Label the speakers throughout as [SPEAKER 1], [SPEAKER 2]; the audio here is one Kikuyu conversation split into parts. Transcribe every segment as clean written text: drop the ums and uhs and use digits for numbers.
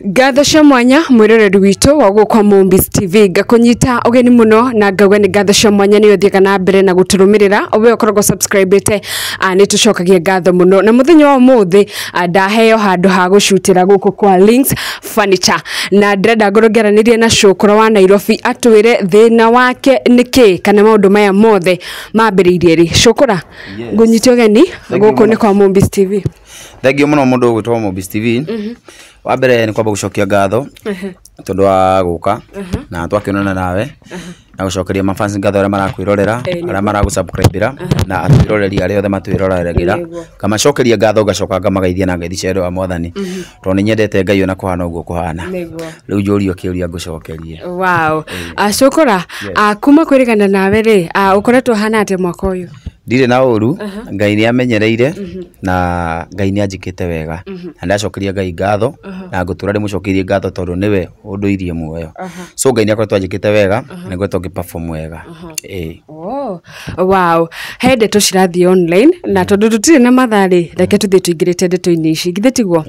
[SPEAKER 1] Ngatho cia mwanya mwiroreri witũ wa gũkũ Mombis TV, ngakũnyita ũgeni mũno na ngauga nĩ ngatho cia mwanya nĩ ũthiaga na mbere na gũtũrũmĩrĩra we ũkoragwo subscribĩte. Nĩ tũcokagia ngatho mũno na mũthenya wa ũmũthĩ ndaheo handũ ha gũcutĩra gũkũ kwa Links Furniture na ndĩrenda ngorwo ngĩaranĩria na Cũkũra wa Nairobi atwĩre thĩna wake nĩ kĩ kana maũndũ maya mothe mambĩrĩirie rĩ. Cũkũra,
[SPEAKER 2] Yes.
[SPEAKER 1] ngũnyite ũgeni
[SPEAKER 2] Thank you
[SPEAKER 1] gũkũ nĩ
[SPEAKER 2] mũno.
[SPEAKER 1] kwa Mombis TV.
[SPEAKER 2] Thengiũ mũno mũndũ ũgwĩtwo Mobis TV. Wa mbere nĩ kwamba gũcokia ngatho tondũ wa gũka na twakĩonana nawe na gũcokeria mafans ngatho arĩa marakwĩrorera, arĩa maragũsubscribĩra na atwĩroreri arĩa othe matwĩroreragĩra. Ngamacokeria ngatho, ngacoka ngamagaithia na ngeithi cia wendo wa Mwathani tondũ nĩ nyendete Ngai ona kũhana ũguo kũhana. Rĩu njũrio kĩũria ngũcokerie.
[SPEAKER 1] Wow. Cũkũra, kuma kwĩrĩgana nawe rĩ, ũkoretwo ũhana atĩa mwaka ũyũ?
[SPEAKER 2] Ndirĩ na ũru, Ngai nĩ amenyereire na Ngai nĩ anjĩkĩte wega na ndacokeria Ngai ngatho na ngũtũra ndĩmũcokeirie ngatho tondũ nĩwe ũndũirie muoyo. So Ngai nĩ akoretwo anjĩkĩte wega na ngoretwo ngĩ perform wega, ĩĩ.
[SPEAKER 1] Oh, wow. He ndeto cirathiĩ online na tondũ tũtirĩ na mathaa rĩ, reke tũthiĩ tũingĩrĩte ndeto-inĩ ici, githĩ tiguo?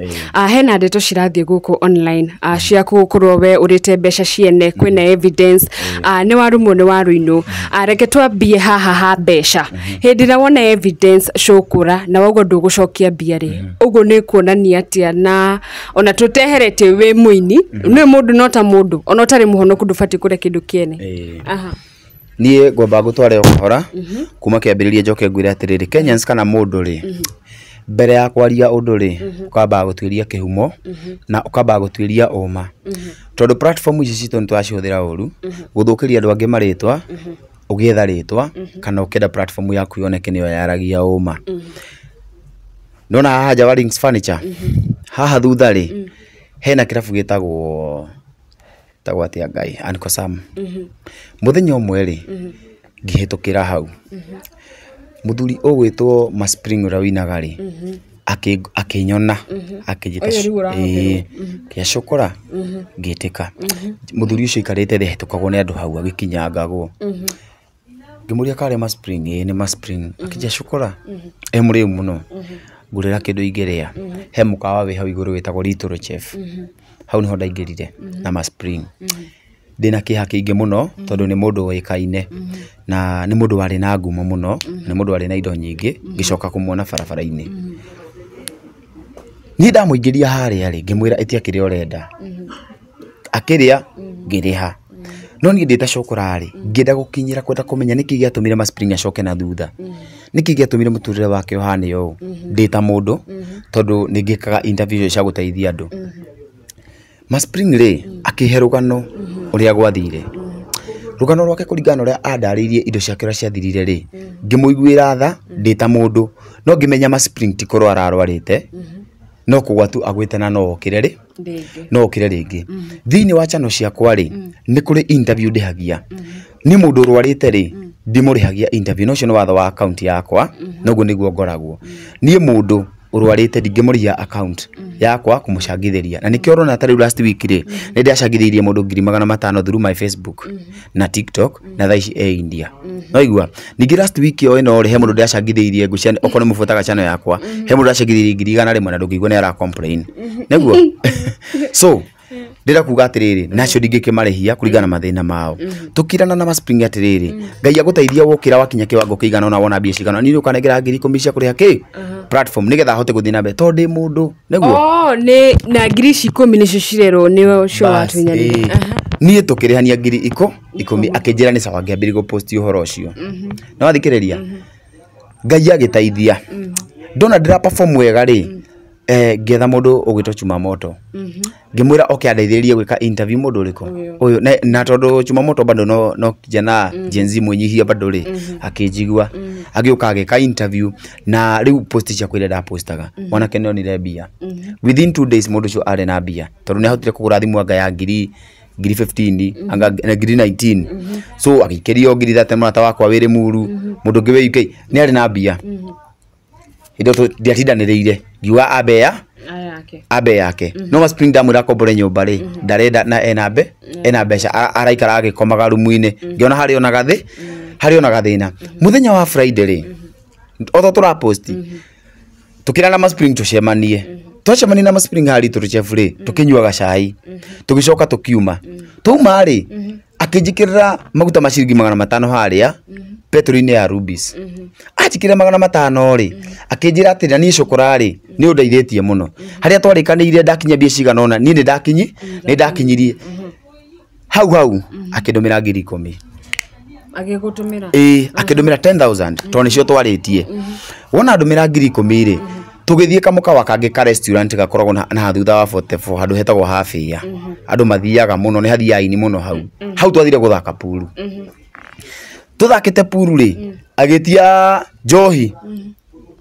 [SPEAKER 1] Hena ndeto cirathiĩ gũkũ online cia gũkorwo we ũrĩte mbeca ciene, kwĩna evidence, nĩ warumwo nĩ waruinũ. Reke twambie haha ha mbeca. Hĩndĩ ĩrĩa wona evidence, Cũkũra, na wauga ndũgũcokia mbia rĩ, ũguo nĩ kuonania atĩa? Na ona tũteheretie wĩ mũini, nĩ mũndũ no ta mũndũ ona ũtarĩ mũhonoku ndũbatiĩ kũrĩa kĩndũ kĩene.
[SPEAKER 2] Niĩ ngwamba ngũtware o kahora kuma kĩambĩrĩria, njoke ngwĩre atĩrĩrĩ, Kenyans kana mũndũ rĩ, mbere ya kwaria ũndũ rĩ, ũkambaga gũtuĩria kĩhumo na ũkambaga gũtuĩria ũma, tondũ platform ici citũ nĩ tũracihũthĩra ũru gũthũkĩria andũ angĩ marĩtwa, ũgĩetha rĩtwa kana ũkĩenda platform yaku yoneke nĩyo yaragia ũma. Ndona haha nja wa Links Furniture haha thutha rĩ, hena kĩrabu gĩtagwo tagwo atĩa, Ngai, Uncle Sam. Mũthenya ũmwe rĩ, ngĩhĩtũkĩra hau, mũthuri ũgwĩtwo Maspring ũrĩa wĩinaga rĩ, akĩnyona akĩnjĩta.
[SPEAKER 1] Ũyũ rĩu ũrahokerwo.
[SPEAKER 2] Ĩĩ, kĩa Cũkũra. Ngĩtĩka mũthuri ũcio aikarĩte thĩ ahĩtũkagwo nĩ andũ hau agĩkinyangagwo. Ngĩmũria karĩ Maspring. Ĩĩ, nĩ Maspring. Akĩnjĩra, "Cũkũra e mũrĩu mũno, ngũrĩra kĩndũ ingĩrĩa." He mũkawa wĩ hau igũrũ wĩtagwo Little Chef, hau nĩho ndaingĩrire na Maspring ndĩna kĩeha kĩingĩ mũno tondũ nĩ mũndũ ũĩkaine na nĩ mũndũ warĩ na ngumo mũno, nĩ mũndũ warĩ na indo nyingĩ. Ngĩcoka kũmuona barabara-inĩ, niĩ ndamũingĩria harĩa rĩ, ngĩmwĩra ĩtia kĩrĩa ũrenda, akĩrĩa, ngĩrĩha. No niĩ ndĩ ta Cũkũra rĩ, ngĩenda gũkinyĩra kwenda kũmenya nĩkĩ gĩatũmire Maspring acoke na thutha, nĩkĩ gĩatũmire mũtũrĩre wake ũhane ũũ, ndĩ ta mũndũ, tondũ nĩ ngĩkaga interview cia gũteithia andũ. Maspring rĩ, akĩhe rũgano ũrĩa gwathire, rũgano rwake kũringana na ũrĩa andarĩirie indo ciake ũrĩa ciathirire rĩ, ngĩmũiguĩra tha ndĩ ta mũndũ, no ngĩmenya Maspring ti kũrwara arwarĩte, no kũgwa tu agwĩte na no okĩre rĩ.
[SPEAKER 1] Rĩngĩ.
[SPEAKER 2] No okĩre rĩngĩ. Thĩinĩ wa channel ciakwa rĩ, nĩ kũrĩ interview ndĩhagia. Nĩ mũndũ ũrwarĩte rĩ, ndimũrĩhagia interview, no ũcio nĩ watho wa account yakwa, noguo nĩguo ngoragwo niĩ. Mũndũ ũrwarĩte ndingĩmũrĩhia account yakwa kũmũcangithĩria, na nĩkĩo ũrona ta rĩu last week rĩ, nĩ ndacangithĩirie mũndũ 500,000 through my Facebook na TikTok, na thaa ici e India. No igua ningĩ last week o ĩno rĩ, he mũndũ ndacangithĩirie ngũcia, okorwo nĩ mũbuataga channel yakwa, he mũndũ ndacangithĩirie 100,000 na ndũngĩigua nĩ ara complain nĩguo. So ndĩrenda kuga atĩrĩrĩ, nacio ndingĩkĩmarĩhia kũringana na mathĩna mao. Tũkirana na Maspring atĩrĩrĩ, Ngai agũteithia wokĩra wakinya kĩwango kĩigana ũna, wona mbia cigana, niĩ ũkanengera 10,000 cia kũrĩha kĩ platform nĩgetha ahote gũthiĩ na mbere tondũ ndĩ mũndũ nĩguo.
[SPEAKER 1] Oh, nĩ na 10,000 nĩcio cirerwo nĩ ũcio
[SPEAKER 2] Bas,
[SPEAKER 1] watunyanire.
[SPEAKER 2] ĩĩ. Niĩ tũkĩrĩhania 10,000, akĩnjĩra nĩ sawa, ngĩambĩrĩria gũpost ũhoro ũcio na wathikĩrĩria Ngai agĩteithia ndona ndĩra perform wega rĩ, ngĩetha mũndũ ũgwĩtwo Chuma Moto, ngĩmwĩra oke andeithĩrĩrie gwĩka interview mũndũ ũrĩkũ ũyũ, na tondũ Chuma Moto bado no kijana Gen Z mwĩnyihia bado rĩ, akĩnjigua, agĩũka agĩka interview na rĩu post ciakwa iria ndapostaga, mwanake nĩ onire mbia within 2 days. Mũndũ ũcio arĩ na mbia tondũ nĩ ahotire kũgũra thimũ anga ya ngiri 15 anga na ngiri 19, so agĩikĩrio ngiri 30. Mũrata wakwa wĩ Limuru, mũndũ ũngĩ wĩ UK nĩ arĩ na mbia. Hĩndĩ ĩyo ndiatindanĩrĩire, ngiuga ambe ya
[SPEAKER 1] Aya yake.
[SPEAKER 2] Ambe yake. No Maspring ndamwĩra akombore nyũmba rĩ, ndarenda na ena mbeca, araikara agĩkomaga rumu-inĩ. Ngĩona harĩ ona gathĩ, harĩ ona gathĩna. Mũthenya wa Friday rĩ, otho tũraposti, tũkĩra na Maspring tũcemanie. Twacemania na Spring harĩ Little Chef rĩ, tũkĩnyuaga cai, tũgĩcoka tũkiuma. Twauma rĩ, akĩnjĩkĩrĩra maguta ma ciringi 500 harĩa petrol-inĩ ya Rubis. Anjĩkĩrĩra 500 rĩ, akĩnjĩra atĩrĩ, na niĩ cũkũra rĩ, nĩ ũndeithĩtie mũno. Harĩa twarĩkanĩire ndakinyia mbia cigana ũna, niĩ nĩ ndakinyirie. Hau hau akĩndũmĩra 10,000.
[SPEAKER 1] Agĩgũtũmĩra?
[SPEAKER 2] Ĩĩ, akĩndũmĩra 10,000 tondũ nĩcio twarĩtie. Wona ndũmĩra 10,000 rĩ, tũgĩthiĩ kamũkawa kangĩ ka restaurant gakoragwo na thutha wa 44 handũ hetagwo Habĩa. Andũ mathiaga mũno, nĩ hathiaga aini mũno hau. Hau twathire gũthaka puru. Tũthakĩte puru rĩ, agĩtia njohi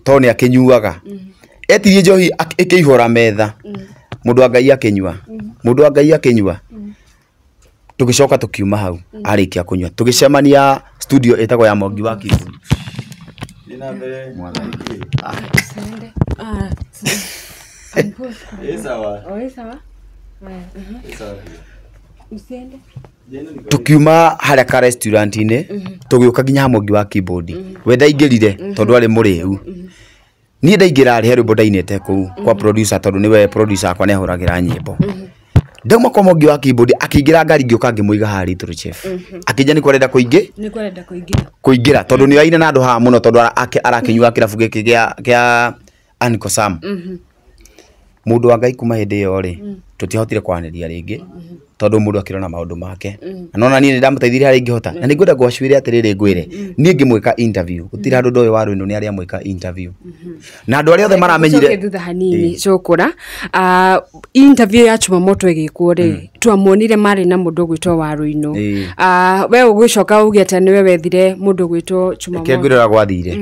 [SPEAKER 2] tondũ nĩ akĩnyuaga. Etirie njohi ĩkĩihũra metha. Mũndũ wa Ngai akĩnyua. Mũndũ wa Ngai akĩnyua. Tũgĩcoka tũkiuma hau arĩkia kũnyua. Tũgĩcemania studio ĩtagwo ya Mwangi wa Kiburi. Tukiuma harĩa ka restaurant-inĩ, tũgĩũka nginya ha Mwangi wa Keyboard. We ndaingĩrire tondũ arĩ mũrĩu. Niĩ ndaingĩra rĩ, he rwĩmbo ndainĩte kũu kwa producer tondũ nĩwe producer akwa nĩ ahũragĩra nyĩmbo. Ndauma kwa Mwangi wa Keyboard akĩingĩra ngari ngĩũka ngĩmũiga haha Little Chef. Akĩnjia nĩkũ arenda kũingĩra tondũ nĩ aina na andũ haha mũno tondũ arakĩnyua kĩrabu gĩkĩ kĩa Uncle Sam. Mũndũ wa Ngai kuma hĩndĩ ĩyo rĩ, tũtiahotire kwaranĩria rĩngĩ tondũ mũndũ akĩrona maũndũ make. Na nona niĩ nĩ ndamũteithirie harĩa ingĩhota. Na nĩ ngwenda ngwacwĩre atĩrĩrĩ ngwĩre, niĩ ngĩmwĩka interview, gũtirĩ handũ ndoĩ wa rwĩno nĩ arĩa mwĩka interview. Na andũ arĩa othe maramenyire
[SPEAKER 1] thutha hanini cũkũra. Interview ya Chumamoto ĩgĩkwo rĩ, twamuonire marĩ na mũndũ ũgwĩtwo Waruinũ. We ũgĩcoka uge atĩ nĩwe wethire mũndũ ũgwĩtwo Chumamoto.
[SPEAKER 2] Reke ngwĩre ũrĩa gwathire.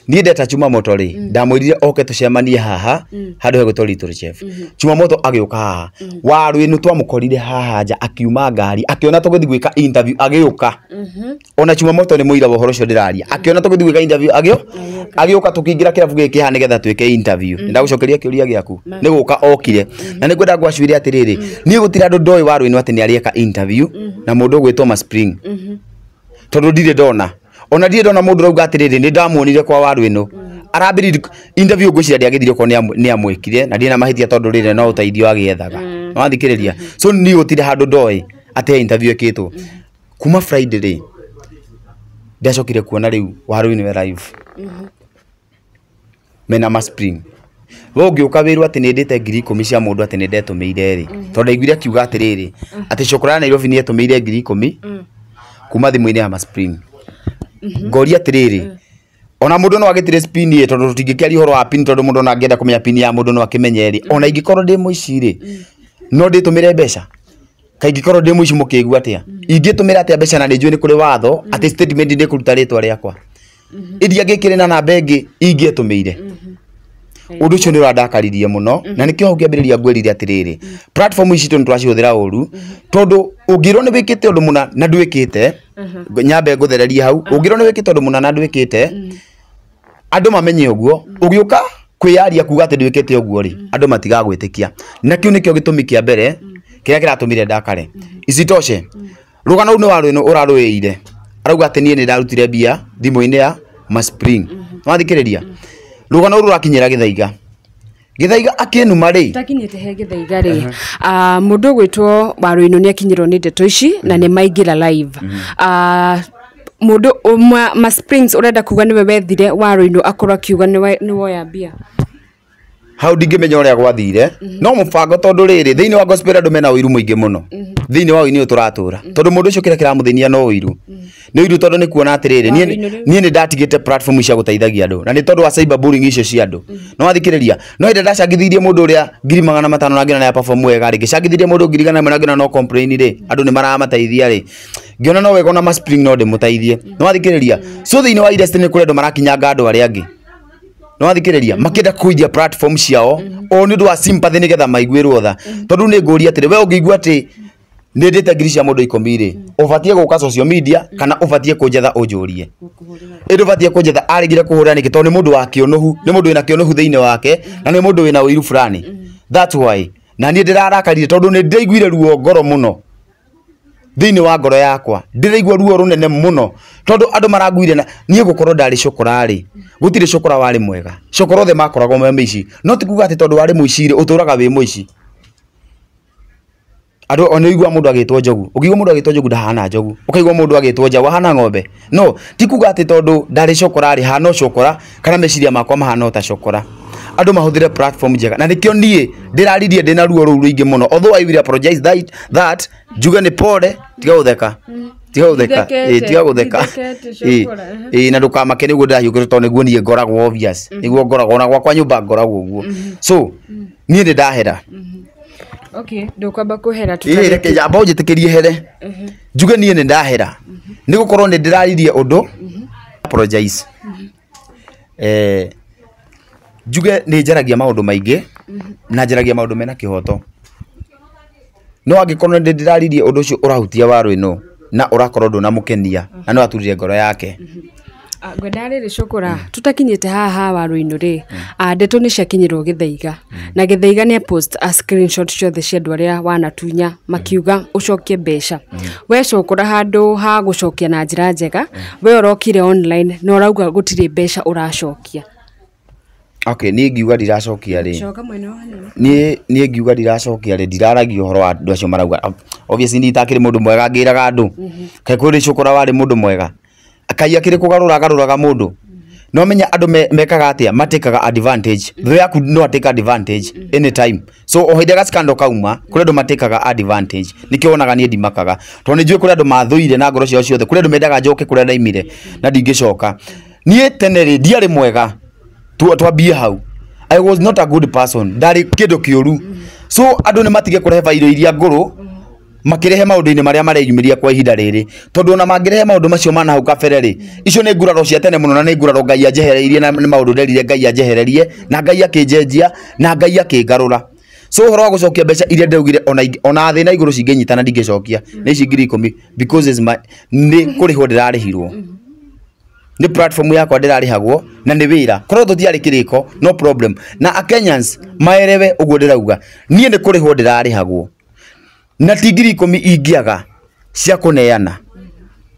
[SPEAKER 2] Niĩ ndeta Chumamoto rĩ, ndamwĩrire oke tũcemanie haha handũ hegwĩtwo Little Chef. Chumamoto agĩũka haha. Waruinũ twamũkorire haha nja akiuma ngari, akĩona tũgĩthiĩ gwĩka interview agĩũka. Ona Chumamoto nĩ mũira wa ũhoro ũcio ndĩraria. Akĩona tũgĩthiĩ gwĩka interview agĩũka tũkĩingĩra kĩrabu gĩkĩ haha nĩgetha twĩke interview. Ndagũcokeria kĩũria gĩaku. Nĩ gũka okire. Na nĩ ngwenda ngwacwĩre atĩrĩrĩ, niĩ gũtirĩ andũ ndoĩ Waruinũ atĩ nĩ arĩeka interview na mũndũ ũgwĩtwo Maspring. Tondũ ndirĩ ndona. Ona ndirĩ ndona mũndũ ũrauga atĩrĩrĩ, nĩ ndamuonire kwa Waruinũ. Arambĩrĩria interview ngwĩciria ndĩagĩthire okorwo nĩ amwĩkire na ndirĩ na mahĩtia tondũ rĩrĩ no ũteithio agĩethaga. Nĩwathikĩrĩria? So niĩ gũtirĩ handũ ndoĩ atĩ he interview ĩkĩtwo. Kuma Friday rĩ, ndacokire kuona rĩu Waruinũ e live. Mena Maspring. We ũngĩũka wĩrwo atĩ nĩ ndĩte 10,000 cia mũndũ atĩ nĩ ndetũmĩire rĩ, tondũ ndaiguire akiuga atĩrĩrĩ, atĩ Cũkũra ya Nairobi nĩ etũmĩire 10,000 kuma thimũ-inĩ ya Maspring. Ngoria atĩrĩrĩ, ona mũndũ no agĩtire pin ĩ, tondũ tũtingĩkĩaria ũhoro wa pin tondũ mũndũ ona angĩenda kũmenya pin ya mũndũ no akĩmenye rĩ, ona ingĩkorwo ndĩ mũici rĩ, no ndĩtũmĩre mbeca. Kaingĩkorwo ndĩ mũici mũkĩigua atĩa? Ingĩtũmĩra atĩa mbeca na nĩ njũĩ nĩ kũrĩ watho atĩ statement ndĩkũruta rĩtwa rĩakwa. Ĩndĩ angĩkĩrĩ na namba ĩngĩ ingĩetũmĩire. Ũndũ ũcio nĩ ũrandakaririe mũno na nĩkĩo hau ngĩambĩrĩria ngwĩrire atĩrĩrĩ, platform ici citũ nĩ tũracihũthĩra ũru tondũ ũngĩrwo nĩ wĩkĩte ũndũ mũna na ndwĩkĩte, nyambe ngũthererie hau, ũngĩrwo nĩ wĩkĩte ũndũ mũna na ndwĩkĩte, andũ mamenye ũguo, ũgĩũka kwĩyaria kuga atĩ ndwĩkĩte ũguo rĩ, andũ matigagwĩtĩkia. Na kĩu nĩkĩo gĩtũmi kĩa mbere kĩrĩa kĩratũmire ndakare. Isitoshe, rũgano rũu nĩ Waruinũ ũrarũĩire. Arauga atĩ niĩ nĩ ndarutire mbia thimũ-inĩ ya Maspring. Nĩwathikĩrĩria? Rũgano rũu rũrakinyĩra Gĩthaiga. Gĩthaiga akĩnuma rĩ.
[SPEAKER 1] Takinyĩte he Gĩthaiga rĩ. Mũndũ ũgwĩtwo Waruinũ nĩ akinyĩrwo nĩ ndeto ici na nĩ maingĩra live. Mũndũ Masprings ũrenda kuga nĩwe wethire Waruinũ akorwo akiuga nĩ woya mbia.
[SPEAKER 2] Hau ndingĩmenya ũrĩa gwathire, no mũbango tondũ rĩrĩ, thĩinĩ wa gospel andũ mena ũiru mũingĩ mũno. Thĩinĩ wa ũini ũyũ tũratũra. Tondũ mũndũ ũcio kĩrĩa kĩramũthĩnia no ũiru. Nĩ ũiru tondũ nĩ kuona atĩrĩrĩ, niĩ nĩ ndatigĩte platform cia gũteithagia andũ. Na nĩ tondũ wa cyber bullying icio cia andũ. No wathikĩrĩria, no hĩndĩ ndacangithirie mũndũ ũrĩa 500,000 na ngĩona nĩ perform wega rĩ, ngĩcangithirie mũndũ 100,000 na ngĩona no complain rĩ, andũ nĩ maramateithia rĩ. Ngĩona no wega ona Maspring no ndĩmũteithie. No wathikĩrĩria, so thĩinĩ wa industry nĩ kũrĩ andũ marakinyanga andũ arĩa angĩ. No wathikĩrĩria, makĩenda kũidia platform ciao o nĩ ũndũ wa sympathy nĩgetha maiguĩrwo tha. Tondũ nĩ ngũria atĩrĩ, we ũngĩigua atĩ nĩ ndĩte ngiri cia mũndũ 10 rĩ, ũbatiĩ gũka social media kana ũbatiĩ kũnjetha ũnjũrie? Ĩndĩ ũbatiĩ kũnjetha arĩgire kũhũra nĩkĩ? Tondũ nĩ mũndũ wa kĩũnũhu, nĩ mũndũ wĩna kĩũnũhu thĩinĩ wake na nĩ mũndũ wĩna ũiru fulani. That's why. Na niĩ ndĩrarakarire tondũ nĩ ndĩraiguire ruo ngoro mũno. Thĩinĩ wa ngoro yakwa ndĩraigua ruo rũnene mũno tondũ andũ maranguire na niĩ gũkorwo ndarĩ cokora rĩ, gũtirĩ cokora warĩ mwega. Cokora othe makoragwo me mĩici, no ti kuga atĩ tondũ warĩ mũici rĩ ũtũraga wĩ mũici. Andũ ona ũigua mũndũ agĩtwo njogu, ũngĩigua mũndũ agĩtwo njogu ndahana njogu, ũkaigua mũndũ agĩtwo njaũ ahana ng'ombe. No ti kuga atĩ tondũ ndarĩ cokora rĩ hana o cokora, kana meciria makwa mahana o ta cokora. Andũ mahũthĩre platform njega, na nĩkĩo niĩ ndĩraririe ndĩna ruo rũu rũingĩ mũno. Although I will apologize that njuge nĩ pole, tiga gũtheka, tiga gũtheka, ĩ tiga gũtheka, ĩ na ndũkamake nĩguo ndĩrahiũkĩte tondũ nĩguo niĩ ngoragwo obvious, nĩguo ngoragwo ona gwakwa nyũmba ngoragwo ũguo. So niĩ nĩ ndahera.
[SPEAKER 1] Okay, ndũkwamba kũhera.
[SPEAKER 2] Ĩ reke njamba ũnjĩtĩkĩrie here, njuge niĩ nĩ ndahera nĩ gũkorwo nĩ ndĩraririe ũndũ, apologize. Njuge nĩ njaragia maũndũ maingĩ na njaragia maũndũ mena kĩhoto, no angĩkorwo nĩ ndĩraririe ũndũ ũcio ũrahutia waro ĩno na ũrakorwo ndũnamũkenia na nĩ waturire ngoro yake.
[SPEAKER 1] Ngwenda rĩrĩ cũkũra tũtakinyĩte haha waro-inĩ rĩ, ndeto nĩ ciakinyĩrwo Gĩthaiga, na Gĩthaiga nĩ post a screenshot ciothe cia andũ arĩa wanatunya makiuga ũcokie mbeca. We cũkũra, handũ ha gũcokia na njĩra njega, we ũrokire online na ũrauga gũtirĩ mbeca ũracokia.
[SPEAKER 2] Okay, niĩ ngiuga ndiracokia rĩ,
[SPEAKER 1] Coka mwena wa hanene.
[SPEAKER 2] Niĩ ngiuga ndiracokia rĩ, ndiraragia ũhoro wa andũ acio marauga. Obviously niĩ itakĩrĩ mũndũ mwega ngĩraga andũ kaĩ kũrĩ cũkũra warĩ mũndũ mwega, kai akĩrĩ kũgarũra agarũraga mũndũ. No menya andũ mekaga atĩa, matĩkaga advantage. Thũ yaku no atĩka advantage anytime. So o hĩndĩ gaskando kauma, kũrĩ andũ matĩkaga advantage. Nĩkĩo wonaga niĩ ndimakaga, tondũ nĩ njũĩ kũrĩ andũ mathũire na ngoro ciao ciothe, kũrĩ andũ mendaga njoke kũrĩa ndaimire na ndingĩcoka. Niĩ tene rĩ ndiarĩ mwega, twambie hau. I was not a good person, ndarĩ kĩndũ kĩũru. So andũ nĩ matige kũrehe bairo iria ngũrũ makĩrehe maũndũ-inĩ marĩa mareyumĩria kwa ihinda rĩrĩ, tondũ ona mangĩrehe maũndũ macio ma nahau kabere rĩ, icio nĩ nguraro cia tene mũno, na nĩ nguraro Ngai anjehereirie, na nĩ maũndũ nderire Ngai anjehererie, na Ngai akĩnjenjia na Ngai akĩngarũra. So ũhoro wa gũcokia mbeca iria ndaugire, ona thĩ na igũrũ cingĩnyitana ndingĩcokia nĩ ici 10,000, because is my nĩ kũrĩhwo ndĩrarĩhirwo, nĩ platform yakwa ndĩrarĩhagwo na nĩ wĩra. Korwo tũtiarĩ kĩrĩko, no problem. Na a Kenyans maerewe ũguo ndĩrauga, niĩ nĩ kũrĩhwo ndĩrarĩhagwo na ti 10,000 ingĩaga cia kũneana.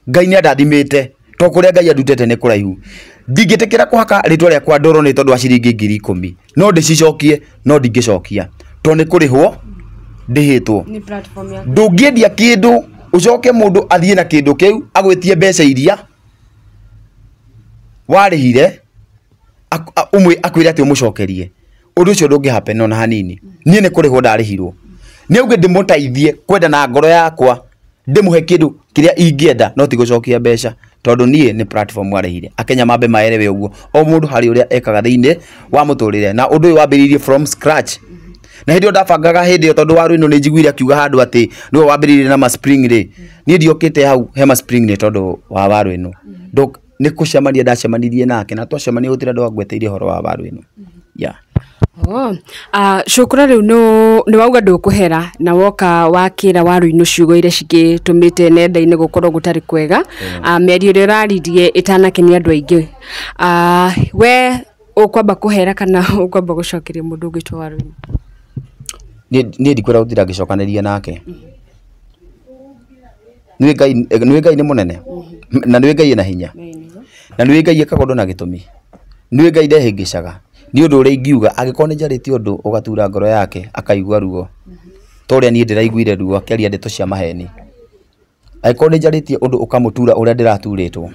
[SPEAKER 2] Ngai nĩ andathimĩte, to kũrĩa Ngai andutĩte nĩ kũraihu. Ndingĩtĩkĩra kũhaka rĩtwa rĩakwa ndoro nĩ tondũ wa ciringi 10,000. No ndĩcicokie, no ndingĩcokia tondũ nĩ kũrĩhwo ndĩhĩtwo.
[SPEAKER 1] Nĩ platform yaku.
[SPEAKER 2] Ndũngĩendia kĩndũ ũcoke mũndũ athiĩ na kĩndũ kĩu agwĩtie mbeca iria warĩhire, ũmwe akwĩre atĩ ũmũcokerie. Ũndũ ũcio ndũngĩ happen ona hanini. Niĩ nĩ kũrĩhwo ndarĩhirwo, nĩ auge ndĩmũteithie kwenda na ngoro yakwa, ndĩmũhe kĩndũ kĩrĩa ingĩenda, no ti gũcokia mbeca, tondũ niĩ nĩ platform arĩhire. Akenya mambe maerewe ũguo, o mũndũ harĩ ũrĩa ekaga thĩinĩ wa mũtũrĩre, na ũndũ ũyũ wambĩrĩirie from scratch. Na hĩndĩ ĩyo ndabangaga, hĩndĩ ĩyo, tondũ waru ĩno nĩ njiguire akiuga handũ atĩ nĩwe wambĩrĩirie na ma spring rĩ, niĩ ndiokĩte hau he ma spring nĩ tondũ wa waru ĩno. Nĩ kũcemania ndacemanirie nake, na twacemania gũtirĩ andũ angweteire ũhoro wa waru ĩno, yeah.
[SPEAKER 1] Oh, cũkũra, rĩu nĩ wauga ndũkũhera na woka wakĩra waru-inĩ ciugo iria cingĩtũmĩte nenda-inĩ gũkorwo gũtarĩ kwega, mĩario ĩrĩa ũraririe ĩtanakenia andũ aingĩ. We ũkwamba kũhera kana ũkwamba gũcokeria mũndũ ũgwĩtwo waru-inĩ?
[SPEAKER 2] Niĩ ndikwenda gũtinda ngĩcokanĩria nake. Nĩũĩ Ngai, nĩũĩ Ngai nĩ mũnene, na nĩũĩ Ngai ena hinya, na nĩũĩ Ngai ekaga ũndũ na gĩtũmi, nĩũĩ Ngai ndehĩngĩcaga. Nĩ ũndũ ũrĩa ingiuga, angĩkorwo nĩ njarĩtie ũndũ ũgatura ngoro yake akaigua ruo ta ũrĩa niĩ ndĩraiguire ruo akĩaria ndeto cia maheni, angĩkorwo nĩ njarĩtie ũndũ ũkamũtura ũrĩa ndĩraturĩtwo,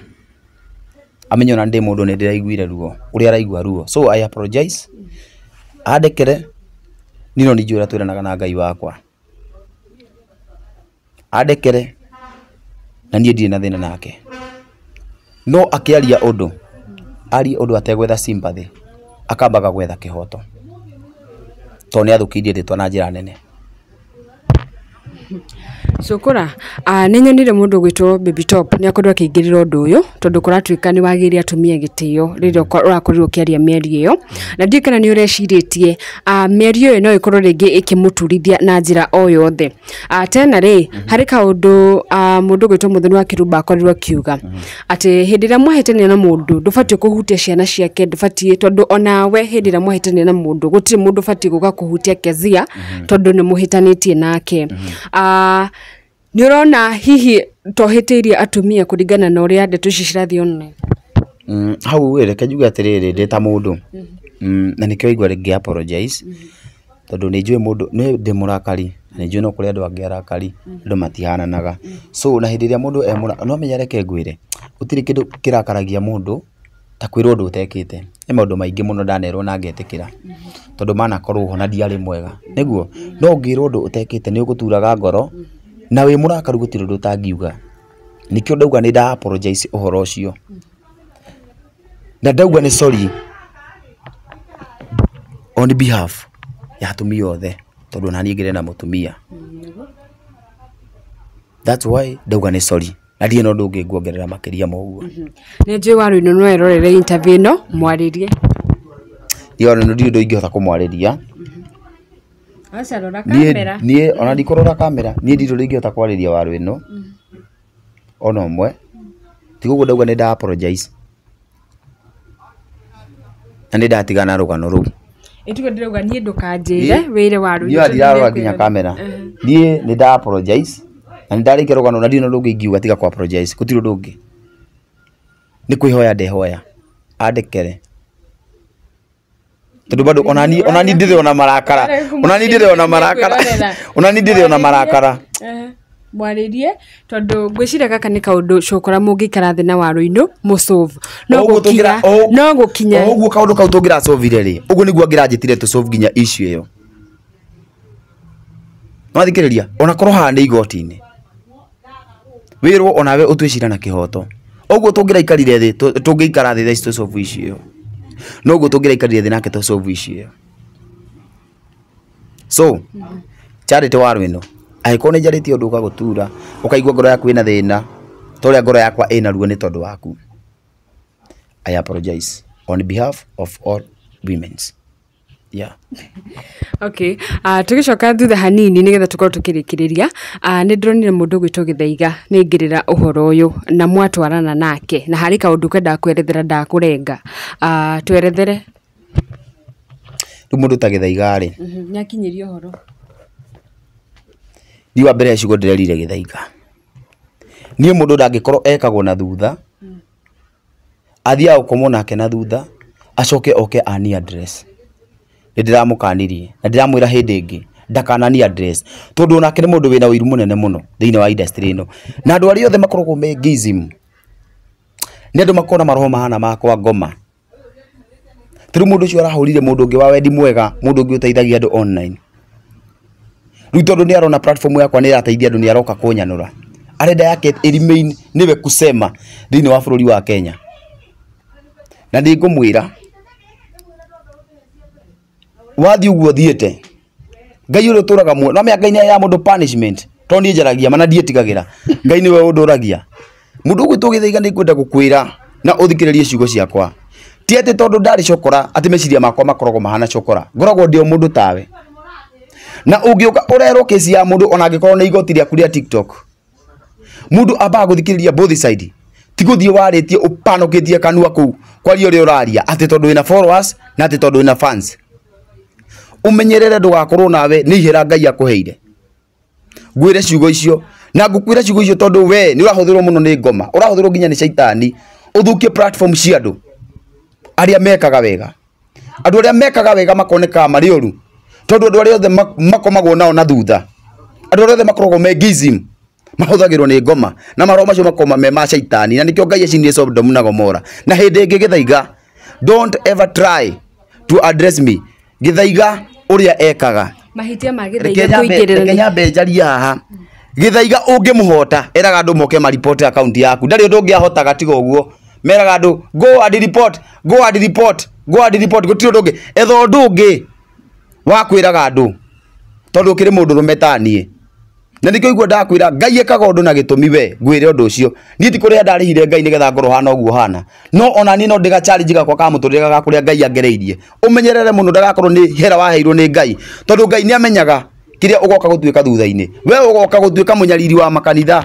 [SPEAKER 2] amenye ona ndĩ mũndũ nĩ ndĩraiguire ruo ũrĩa araigua ruo. So I apologize, andekere. Niĩ no nĩ njũĩ ũrĩa twĩranaga na Ngai wakwa, andekere, na niĩ ndirĩ na thĩna nake. No akĩaria ũndũ, arie ũndũ ategwetha sympathy, akambaga gwetha kĩhoto, tondũ nĩ athũkĩirie rĩtwa na njĩra nene.
[SPEAKER 1] Cũkũra, nĩ nyonire mũndũ ũgwĩtwo Baby Top nĩ akorirwo akĩingĩrĩra ũndũ ũyũ, tondũ kũratuĩka nĩ wagĩire atumia gĩtĩo rĩrĩa ũrakorirwo ũkĩaria mĩario ĩyo, na ndiũĩ kana nĩ ũrecirĩtie mĩario ĩyo no ĩkorwo rĩngĩ ĩkĩmũturithia na njĩra o yothe. Tena rĩ, harĩ kaũndũ mũndũ ũgwĩtwo Mũthoni wa Kĩrumba akorirwo akiuga atĩ hĩndĩ ĩrĩa mwahĩtania na mũndũ ndũbatiĩ kũhutia ciana ciake, ndũbatiĩ, tondũ onawe hĩndĩ ĩrĩa mwahĩtania na mũndũ gũtirĩ mũndũ ũbatiĩ gũka kũhutia Kezia tondũ nĩ mũhĩtanĩtie nake. Nĩ ũrona hihi tohĩtĩirie atumia kũringana na ũrĩa ndeto ici cirathiĩ online?
[SPEAKER 2] Hau ĩ, reke njuge atĩrĩrĩ, ndĩ ta mũndũ, na nĩkĩo waigua ngĩ apologize, tondũ nĩ njũĩ mũndũ, niĩ ndĩ mũrakari, na nĩ njũĩ no kũrĩ andũ angĩ arakari, andũ matihananaga. So na hĩndĩ ĩrĩa mũndũ e mũrakari, no ũmenye reke ngwĩre, gũtirĩ kĩndũ kĩrakaragia mũndũ ta kwĩrwo ũndũ ũtekĩte. He maũndũ maingĩ mũno ndanerwo na ngetĩkĩra, tondũ manakorwo ho na ndiarĩ mwega, nĩguo? No ũngĩrwo ũndũ ũtekĩte nĩ ũgũturaga ngoro, na wĩ mũrakaru gũtirĩ ũndũ ũtangiuga. Nĩkĩo ndauga nĩ nda apologize ũhoro ũcio. Na ndauga nĩ sorry on behalf ya atumia othe, tondũ ona niĩ ngĩrĩ na mũtumia. That's why ndauga nĩ sorry. Na ndirĩ na ũndũ ũngĩ nguongerera makĩria ma ũguo.
[SPEAKER 1] Nĩ njũĩ Waruinũ no erorere interview ĩno, mwarĩrie.
[SPEAKER 2] Niĩ ona ndirĩ ũndũ ingĩhota kũmwarĩria.
[SPEAKER 1] Aca rora
[SPEAKER 2] Niĩ
[SPEAKER 1] kamera.
[SPEAKER 2] niĩ ona ndikũrora kamera, niĩ ndirĩ ũndũ ingĩhota kwarĩria Waruinũ ona ũmwe. Tiga ũguo ndauga nĩ nda apologize. Na nĩ ndatigana na rũgano rũu.
[SPEAKER 1] Ĩtiguo ndĩrauga niĩ ndũkanjĩre wĩre Waruinũ.
[SPEAKER 2] Niĩ ndirarora nginya kamera. Niĩ nĩ nda apologize na nĩ ndarĩkia rũgano na ndirĩ na ũndũ ũngĩ ingiuga tiga kũ apologize. Gũtirĩ ũndũ ũngĩ. Nĩ kwĩhoya ndehoya andekere. Tondũ bado onani ndĩrĩ ona marakara. Onani ndĩrĩ ona marakara. Onani ndĩrĩ ona marakara.
[SPEAKER 1] Mwarĩrie tondũ ngwĩciria gaka nĩ kaũndũ cokora mũngĩikara thĩ na Waruinũ mũsolve. No
[SPEAKER 2] Ũguo
[SPEAKER 1] gũkinya
[SPEAKER 2] tũngĩra- o-
[SPEAKER 1] no gũkinya
[SPEAKER 2] o ũguo kaũndũ kau tũngĩrasolvire rĩ, ũguo nĩguo angĩranjĩtire tũsolve nginya issue ĩyo. Nĩwathikĩrĩria? Ona korwo haha nĩ igoti-inĩ, wĩrwo onawe ũtue cira na kĩhoto. Ũguo tũngĩraikarire thĩ, tũngĩikara thĩ thaa ici tũsolve issue ĩyo. Noguo tũngĩraikarire thĩ nake tũsolve issue ĩyo. So, Charity Waruinũ, angĩkorwo nĩ njarĩtie ũndũ ũgagũtura, ũkaigua ngoro yaku ĩna thĩna, ta ũrĩa ngoro yakwa ĩna ruo nĩ tondũ waku. I apologize on behalf of all women. Yeah.
[SPEAKER 1] Okay. Tũgĩcoka thutha hanini nĩgetha tũkorwo tũkĩrĩkĩrĩria, nĩ ndĩronire mũndũ ũgwĩtwo Gĩthaiga nĩ aingĩrĩra ũhoro ũyũ na mwatwarana nake na harĩ kaũndũ kwendaga kwerethere ndakũrenga. Twerethere.
[SPEAKER 2] Rĩu mũndũ ta Gĩthaiga rĩ,
[SPEAKER 1] Nĩ akinyĩria ũhoro.
[SPEAKER 2] Niĩ wa mbere ciugo ndĩrerire Gĩthaiga. Niĩ mũndũ ndangĩkorwo ekagwo na thutha, athiaga gũkomwo nake na thutha, acoke oke ani address. Nĩ ndĩramũkanirie na ndĩramwĩra hĩndĩ ĩngĩ ndakanani address, tondũ onake nĩ mũndũ wĩna ũiru mũnene mũno thĩinĩ wa industry ĩno. Na andũ arĩa othe makoragwo me gayism nĩ andũ makoragwo na maroho mahana ma kwa ngoma. Ta rĩu mũndũ ũcio arahũrire mũndũ ũngĩ wa wendi mwega, mũndũ ũngĩ ũteithagia andũ online. Rĩu tondũ nĩ arona platform yakwa nĩ ĩrateithia andũ nĩ aroka kũnyanũra. Arenda yake ĩ remain nĩwe kusema thĩinĩ wa bũrũri wa Kenya. Na nĩ ngũmwĩra wathiĩ ũguo ũthiĩte, Ngai ũrĩa ũtũraga muoyo, no menya Ngai nĩ aheaga mũndũ punishment, tondũ niĩ njaragia ma na ndiĩtigagĩra. Ngai nĩwe ũndũragia. Mũndũ ũgwĩtwo Gĩthaiga nĩ ngwenda gũkwĩra na ũthikĩrĩrie ciugo ciakwa. Ti atĩ tondũ ndarĩ cokora atĩ meciria makwa makoragwo mahana cokora. Ngoragwo ndĩ o mũndũ tawe. Na ũngĩũka ũrerwo kesi ya mũndũ ona angĩkorwo nĩ igoti rĩaku rĩa TikTok, mũndũ ambaga gũthikĩrĩria both side. Ti gũthiĩ warĩtie ũpanũkĩtie kanua kũu kwaria ũrĩa ũraria atĩ tondũ wĩna followers na atĩ tondũ wĩna fans. Ũmenyerere ndũgakorwo nawe nĩ ihera Ngai akũheire. Ngwĩre ciugo icio na ngũkwĩra ciugo icio tondũ we nĩ ũrahũthĩrwo mũno nĩ ngoma, ũrahũthĩrwo nginya nĩ caitani ũthũkie platform cia andũ arĩa mekaga wega. Andũ arĩa mekaga wega makonekaga marĩ oru tondũ andũ arĩa othe makomagwo nao na thutha, andũ arĩa othe makoragwo me gayism mahũthagĩrwo nĩ ngoma na maroho macio makoma me ma caitani, na nĩkĩo Ngai acinire Sodom na Gomora. Na hĩndĩ ĩngĩ Gĩthaiga, don't ever try to address me. Gĩthaiga ũrĩa ekaga.
[SPEAKER 1] Mahĩtia ma
[SPEAKER 2] Reke
[SPEAKER 1] Gĩthaiga
[SPEAKER 2] nyambe, reke
[SPEAKER 1] kũingĩrĩra.
[SPEAKER 2] nyambe njarie haha. Gĩthaiga ũngĩmũhota eraga andũ moke ma report account yaku. Ndarĩ ũndũ ũngĩ ahotaga tiga ũguo. Meraga andũ go and report, go and report, go and report, gũtirĩ ũndũ ũngĩ. Etha ũndũ ũngĩ wa kwĩraga andũ tondũ ũkĩrĩ mũndũ rũme ta niĩ. Na nĩkĩo igua ndakwĩra Ngai ekaga ũndũ na gĩtũmi we ngwĩre ũndũ ũcio. Niĩ ti kũrĩha ndarĩhire Ngai nĩgetha ngorwo hana ũguo hana. No ona niĩ no ndĩga challenge gakwa ka mũtũrĩre ga kũrĩa Ngai angereirie. Ũmenyerere mũno ndagakorwo nĩ hera waheirwo nĩ Ngai, tondũ Ngai nĩ amenyaga kĩrĩa ũgoka gũtuĩka thutha-inĩ. We ũgoka gũtuĩka mũnyariri wa makanitha.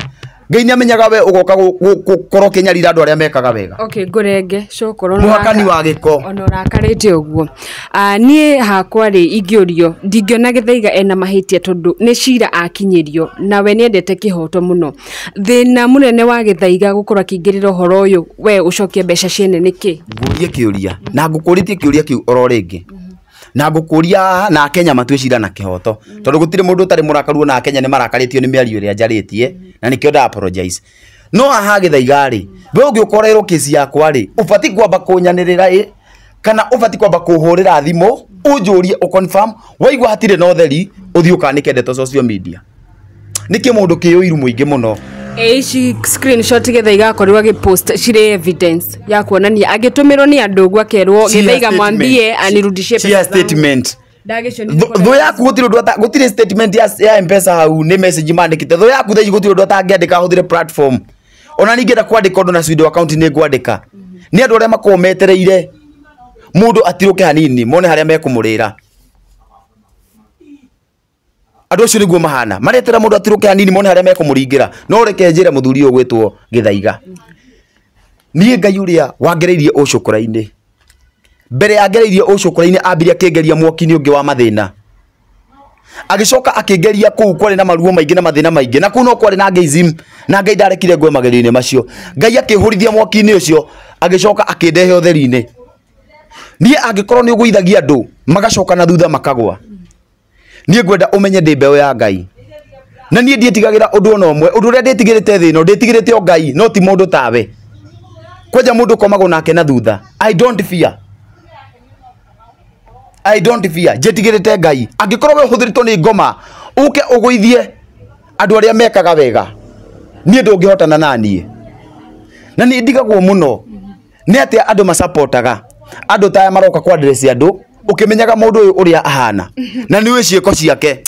[SPEAKER 2] Ngai nĩ amenyaga we ũgoka gũkorwo ũkĩnyarira andũ arĩa mekaga wega.
[SPEAKER 1] Okay, ngũrenge cũkũrũ
[SPEAKER 2] Mũhakani wa gĩko.
[SPEAKER 1] Ona ũrakarĩte ũguo. Niĩ hakwa rĩ ingĩũrio ndingĩona Gĩthaiga ena mahĩtia tondũ nĩ cira akinyĩrio nawe nĩendete kĩhoto mũno. Thĩna mũnene wa Gĩthaiga gũkorwo akĩingĩrĩra ũhoro ũyũ we ũcokie mbeca ciene nĩkĩ?
[SPEAKER 2] Ngũrie kĩũria na ngũkũrĩtie kĩũria kĩu oro rĩngĩ. Na ngũkũria na Kenya matue cira na kĩhoto tondũ gũtirĩ mũndũ ũtarĩ mũrakaru ona Kenya nĩ marakarĩtio nĩ mĩario ĩrĩa njarĩtie na nĩkĩo nda apologize. No haha Gĩthaiga rĩ, we ũngĩũkorerwo kesi yakwa rĩ, ũbatiĩ kwamba kũnyanĩrĩra ĩ kana ũbatiĩ kwamba kũhũrĩra thimũ ũnjũrie ũconfirm waigua hatirĩ na ũtheri ũthiĩ ũkanĩke ndeto social media. Nĩkĩ mũndũ kĩ ũiru mũingĩ mũno?
[SPEAKER 1] Ici screenshot Gĩthaiga akorirwo agĩpost cirĩ evidence ya kuonania agĩtũmĩrwo nĩ andũ ũguo akerwo Gĩthaiga mwambie anirudishie
[SPEAKER 2] pesa zangu. Statement. Thũ yaku gũtirĩ ũndũ gũtirĩ statement ya M-Pesa hau nĩ message mandĩkĩte. Thũ yaku thaa ici gũtirĩ ũndũ atangĩandĩka ahũthĩre platform. Ona ningĩenda kwandĩka ũndũ na pseudo account nĩ ngwandĩka. Nĩ andũ arĩa makoragwo metereire mũndũ atirũke hanini mone harĩa mekũmũrĩra. Andũ acio nĩguo mahana maretera mũndũ atirũke hanini mone harĩa mekũmũringĩra. No reke njĩre mũthuri ũyũ gwĩtwo Gĩthaiga, niĩ Ngai ũrĩa wangereirie ũcũkũra-inĩ, mbere angereirie ũcũkũra-inĩ ambire akĩngeria mwaki-inĩ ũngĩ wa mathĩna, agĩcoka akĩngeria kũu kwarĩ na maruo maingĩ na mathĩna maingĩ, na kũu no kwarĩ na ngeizim na Ngai ndarekire ngwe magerio-inĩ macio. Ngai akĩhũrithia mwaki-inĩ ũcio agĩcoka akĩndehe ũtheri-inĩ. Niĩ angĩkorwo nĩ ũgũithagia andũ magacoka na thutha makagwa, niĩ ngwenda ũmenye ndĩ mbeũ ya Ngai na niĩ ndiĩtigagĩra ũndũ ona ũmwe. Ũndũ ũrĩa ndĩtigĩrĩte thĩ ĩno ndĩtigĩrĩte o Ngai no ti mũndũ tawe. Kwanja mũndũ ũkomagwo nake na thutha. I don't fear. I don't fear. Njĩtigĩrĩte Ngai. Angĩkorwo we ũhũthĩrĩtwo nĩ ngoma ũke ũgũithie andũ arĩa mekaga wega, niĩ ndũngĩhotana na niĩ. Na niĩ ndigagwo mũno nĩ atĩa andũ masapotaga andũ ta aya maroka kwa-address andũ ũkĩmenyaga mũndũ ũyũ ũrĩa ahana na nĩ ũĩ ciĩko ciake.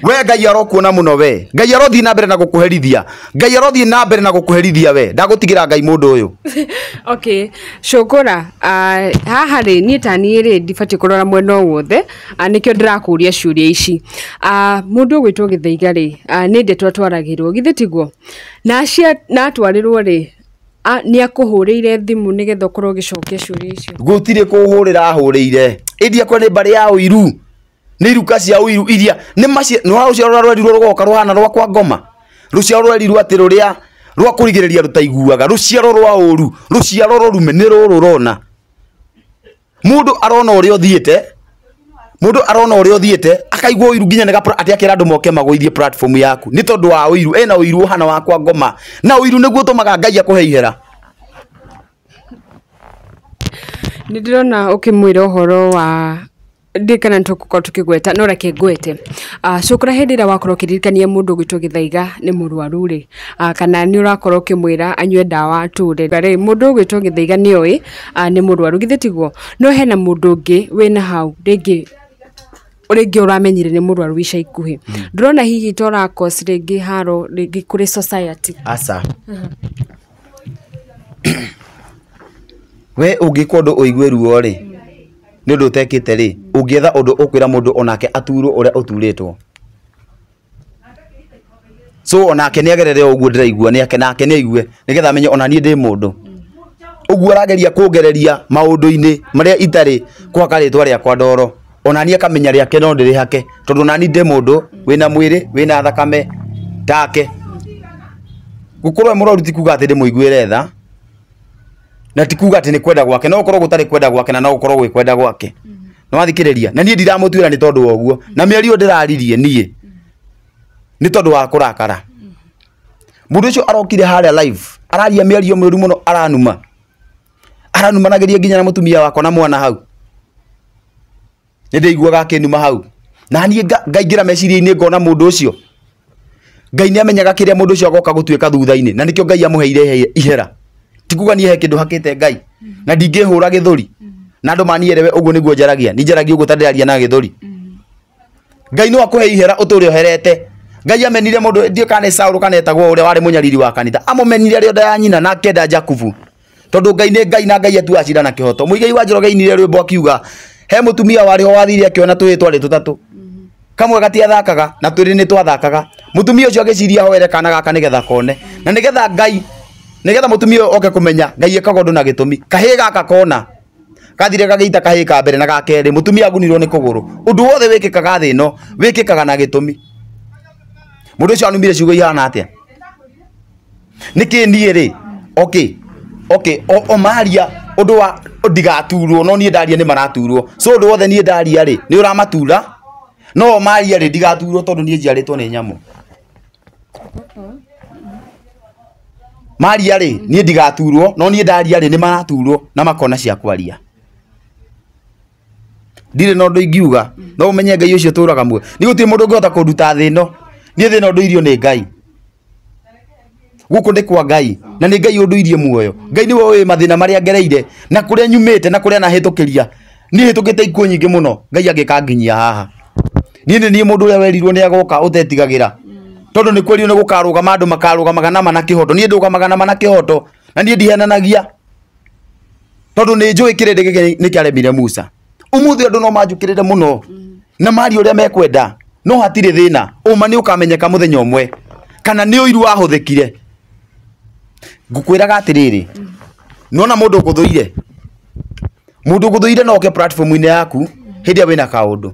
[SPEAKER 2] We Ngai arokuona mũno, we Ngai arothiĩ na mbere na gũkũherithia, Ngai arothiĩ na mbere na gũkũherithia, we ndagũtigĩra Ngai mũndũ ũyũ.
[SPEAKER 1] Okay, cũkũra haha rĩ niĩ ta niĩ rĩ ndibatiĩ kũrora mwena o wothe, nĩkĩo ndĩrakũria ciũria ici. Mũndũ ũgwĩtwo Gĩthaiga rĩ, nĩ ndeto atwaragĩrwo githĩ tiguo? Na atwarĩrwo rĩ, nĩ akũhũrĩire thimũ nĩgetha ũkorwo ũgĩcokia ciũria icio?
[SPEAKER 2] Gũtirĩ kũhũrĩra ahũrĩire, ĩndĩ akwa nĩ mbarĩ ya ũiru, nĩ iruka cia ũiru iria nĩ macie nĩ rũciaro rũrĩa rwerirwo rũgoka rũhana rwa kwa ngoma, rũciaro rwerirwo atĩ rũrĩa rwa kũrigĩrĩria rũtaiguaga, rũciaro rwa ũru, rũciaro rũrume nĩ rũrũ rũrona. Mũndũ arona ũrĩa ũthiĩte, mũndũ arona ũrĩa ũthiĩte akaigua ũiru nginya nĩ atĩ akĩra andũ moke magũithie platform yaku nĩ tondũ wa ũiru. Ena ũiru ũhana wa kwa ngoma, na ũiru nĩguo ũtũmaga Ngai akũhe ihera.
[SPEAKER 1] Nĩ ndĩrona ũkĩmwĩra ũhoro wa ndĩ kana nĩtũgũkorwo tũkĩgweta no reke ngwete. Cũkũra hĩndĩ ĩrĩa wakorwo ũkĩririkania mũndũ ũgwĩtwo Gĩthaiga nĩ mũrwaru rĩ, kana nĩ ũrakorwo ũkĩmwĩra anyue ndawa atũre rĩ, mũndũ ũgwĩtwo Gĩthaiga nĩ oĩ nĩ mũrwaru githĩ tiguo? No hena mũndũ ũngĩ wĩna hau rĩngĩ ũramenyire nĩ mũrwaru ica ikuhĩ, ndũrona hihi ta ũra cause rĩngĩ haro rĩngĩ kũrĩ society?
[SPEAKER 2] Aca. We ũngĩkwo ũndũ ũigue ruo rĩ, nĩ ũndũ ũtekĩte rĩ, ũngĩetha ũndũ ũkwĩra mũndũ onake aturwo ũrĩa ũturĩtwo. So onake nĩ agerere o ũguo ndĩraigua, nĩ nake nĩ aigue nĩgetha amenye ona niĩ ndĩ mũndũ. Ũguo arageria kũngereria maũndũ-inĩ marĩa itarĩ kũhaka rĩtwa rĩakwa ndoro, ona niĩ akamenya rĩake no ndĩrĩhake, tondũ ona niĩ ndĩ mũndũ wĩna mwĩrĩ wĩna thakame take. Gũkorwo e mũrwaru ti kuga atĩ ndĩmũiguĩre tha, na ti kuga atĩ nĩ kwenda gwake, no gũkorwo gũtarĩ kwenda gwake na no gũkorwo gwĩ kwenda gwake. Nĩ wathikĩrĩria? Na niĩ ndiramũtuĩra nĩ tondũ wa ũguo, na mĩario ndĩraririe niĩ nĩ tondũ wa kũrakara. Mũndũ ũcio arokire harĩa live araria mĩario mĩũru mũno, aranuma aranumanagĩria nginya na mũtumia wakwa na mwana hau. Nĩ ndĩiguaga akĩnuma hau, na niĩ ngaingĩra meciria-inĩ ngona mũndũ ũcio Ngai nĩ amenyaga kĩrĩa mũndũ ũcio agoka gũtuĩka thutha-inĩ, na nĩkĩo Ngai amũheire ihera. Ti kuga niĩ he kĩndũ hakĩte Ngai na ndingĩhũra gĩthũri na andũ manielewe ũguo nĩguo njaragia, ni njaragia ũguo ta ndĩraria na gĩthũri. Ngai no akũhe ihera ũtũre ũherete. Ngai amenire mũndũ ndiũ kana nĩ Saũlũ kana etagwo ũrĩa warĩ mũnyariri wa kanitha, amũmenire arĩ o nda ya nyina na akĩenda Jakubu, tondũ Ngai nĩ Ngai na Ngai atuaga cira na kĩhoto. Mũigai wa Njoroge ainire rwĩmbo akiuga he mũtumia warĩ ho wathire akĩona tũhĩĩ twarĩ tũtatũ. Kamwe gatiathakaga na twĩrĩ nĩ twathakaga. Mũtumia ũcio agĩciria hoere kana gaka nĩgetha kone. Na nĩgetha Ngai, nĩgetha mũtumia ũyũ oke kũmenya Ngai ekaga ũndũ na gĩtũmi. Kahĩĩ gaka kona. Gathire gagĩita kahĩĩ ka mbere na ga kerĩ, mũtumia agunirwo nĩ kũgũrũ. Ũndũ wothe wĩkĩkaga thĩ ĩno, wĩkĩkaga na gĩtũmi. Mũndũ ũcio anumire ciugo ihana atĩa? Nĩkĩ niĩ rĩ? Okay. Okay, o maria ũndũ wa ndigaturwo, no niĩ ndaria nĩ maraturwo. So ũndũ wothe niĩ ndaria rĩ, nĩ ũramatura. No o maria rĩ, ndigaturwo tondũ niĩ njiarĩtwo nĩ nyamũ. Maria rĩ, niĩ ndigaturwo, no niĩ ndaria rĩ, nĩ maraturwo na makona cia kwaria. Ndirĩ na ũndũ ingiuga, no ũmenye Ngai ũcio ũtũraga muoyo. Niĩ gũtirĩ mũndũ ũngĩhota kũnduta thĩ ĩno. Niĩ thĩ ĩno ndũirio nĩ Ngai. Gũkũ nĩ kwa Ngai, na nĩ Ngai ũndũirie muoyo. Ngai nĩwe ũĩ mathĩna marĩa ngereire, na kũrĩa nyumĩte, na kũrĩa nahĩtũkĩria. Niĩ hĩtũkĩte ikuũ nyingĩ mũno, Ngai angĩkanginyia haha. Niĩ nĩ niĩ mũndũ ũrĩa werirwo nĩ agoka ũtetigagĩra. Tondũ nĩ kwĩrirwo nĩ gũkarũgama andũ makarũgamaga nama na kĩhoto. Niĩ ndũgamaga nama na kĩhoto, na niĩ ndihenanagia. Tondũ nĩ njũĩ kĩrĩndĩ gĩkĩ nĩ kĩaremire Musa. Ũmũthĩ andũ no manjũkĩrĩre mũno, na marie ũrĩa mekwenda, no hatirĩ thĩna. Ũma nĩ ũkamenyeka mũthenya ũmwe, kana nĩ ũiru wahũthĩkire. Ngũkwĩraga atĩrĩrĩ, nĩwona mũndũ ũgũthũire? Mũndũ ũgũthũire no oke platform-inĩ yaku hĩndĩ ĩrĩa wĩna kaũndũ,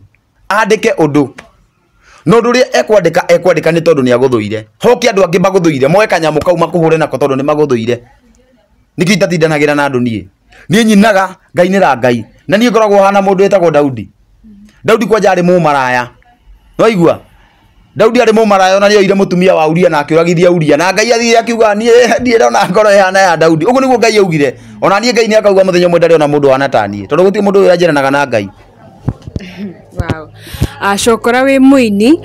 [SPEAKER 2] andĩke ũndũ. No ũndũ ũrĩa ekwandĩka, ekwandĩka nĩ tondũ nĩ agũthũire. Hoke andũ angĩ magũthũire, moe kanyamũ kau makũhũre nako tondũ nĩ magũthũire. Nĩkĩo itatindanagĩra na andũ niĩ. Niĩ nyinaga, ngainĩra Ngai. Na niĩ ngoragwo hana mũndũ wĩtagwo Daudi. Daudi kwanja arĩ mũmaraya. Nĩwaigua? Daudi arĩ mũmaraya ona nĩoire mũtumia wa Uria na akĩũragithia Uria. Na Ngai athire akiuga niĩ ndirona ngoro ĩhana ya Daudi. Ũguo nĩguo Ngai augire. Ona niĩ Ngai nĩakauga mũthenya ũmwe ndarĩ ona mũndũ ũhana ta niĩ. Tondũ gũtirĩ mũndũ ũyũ anjĩranaga na Ngai.
[SPEAKER 1] Wow. Cokora wĩ mũini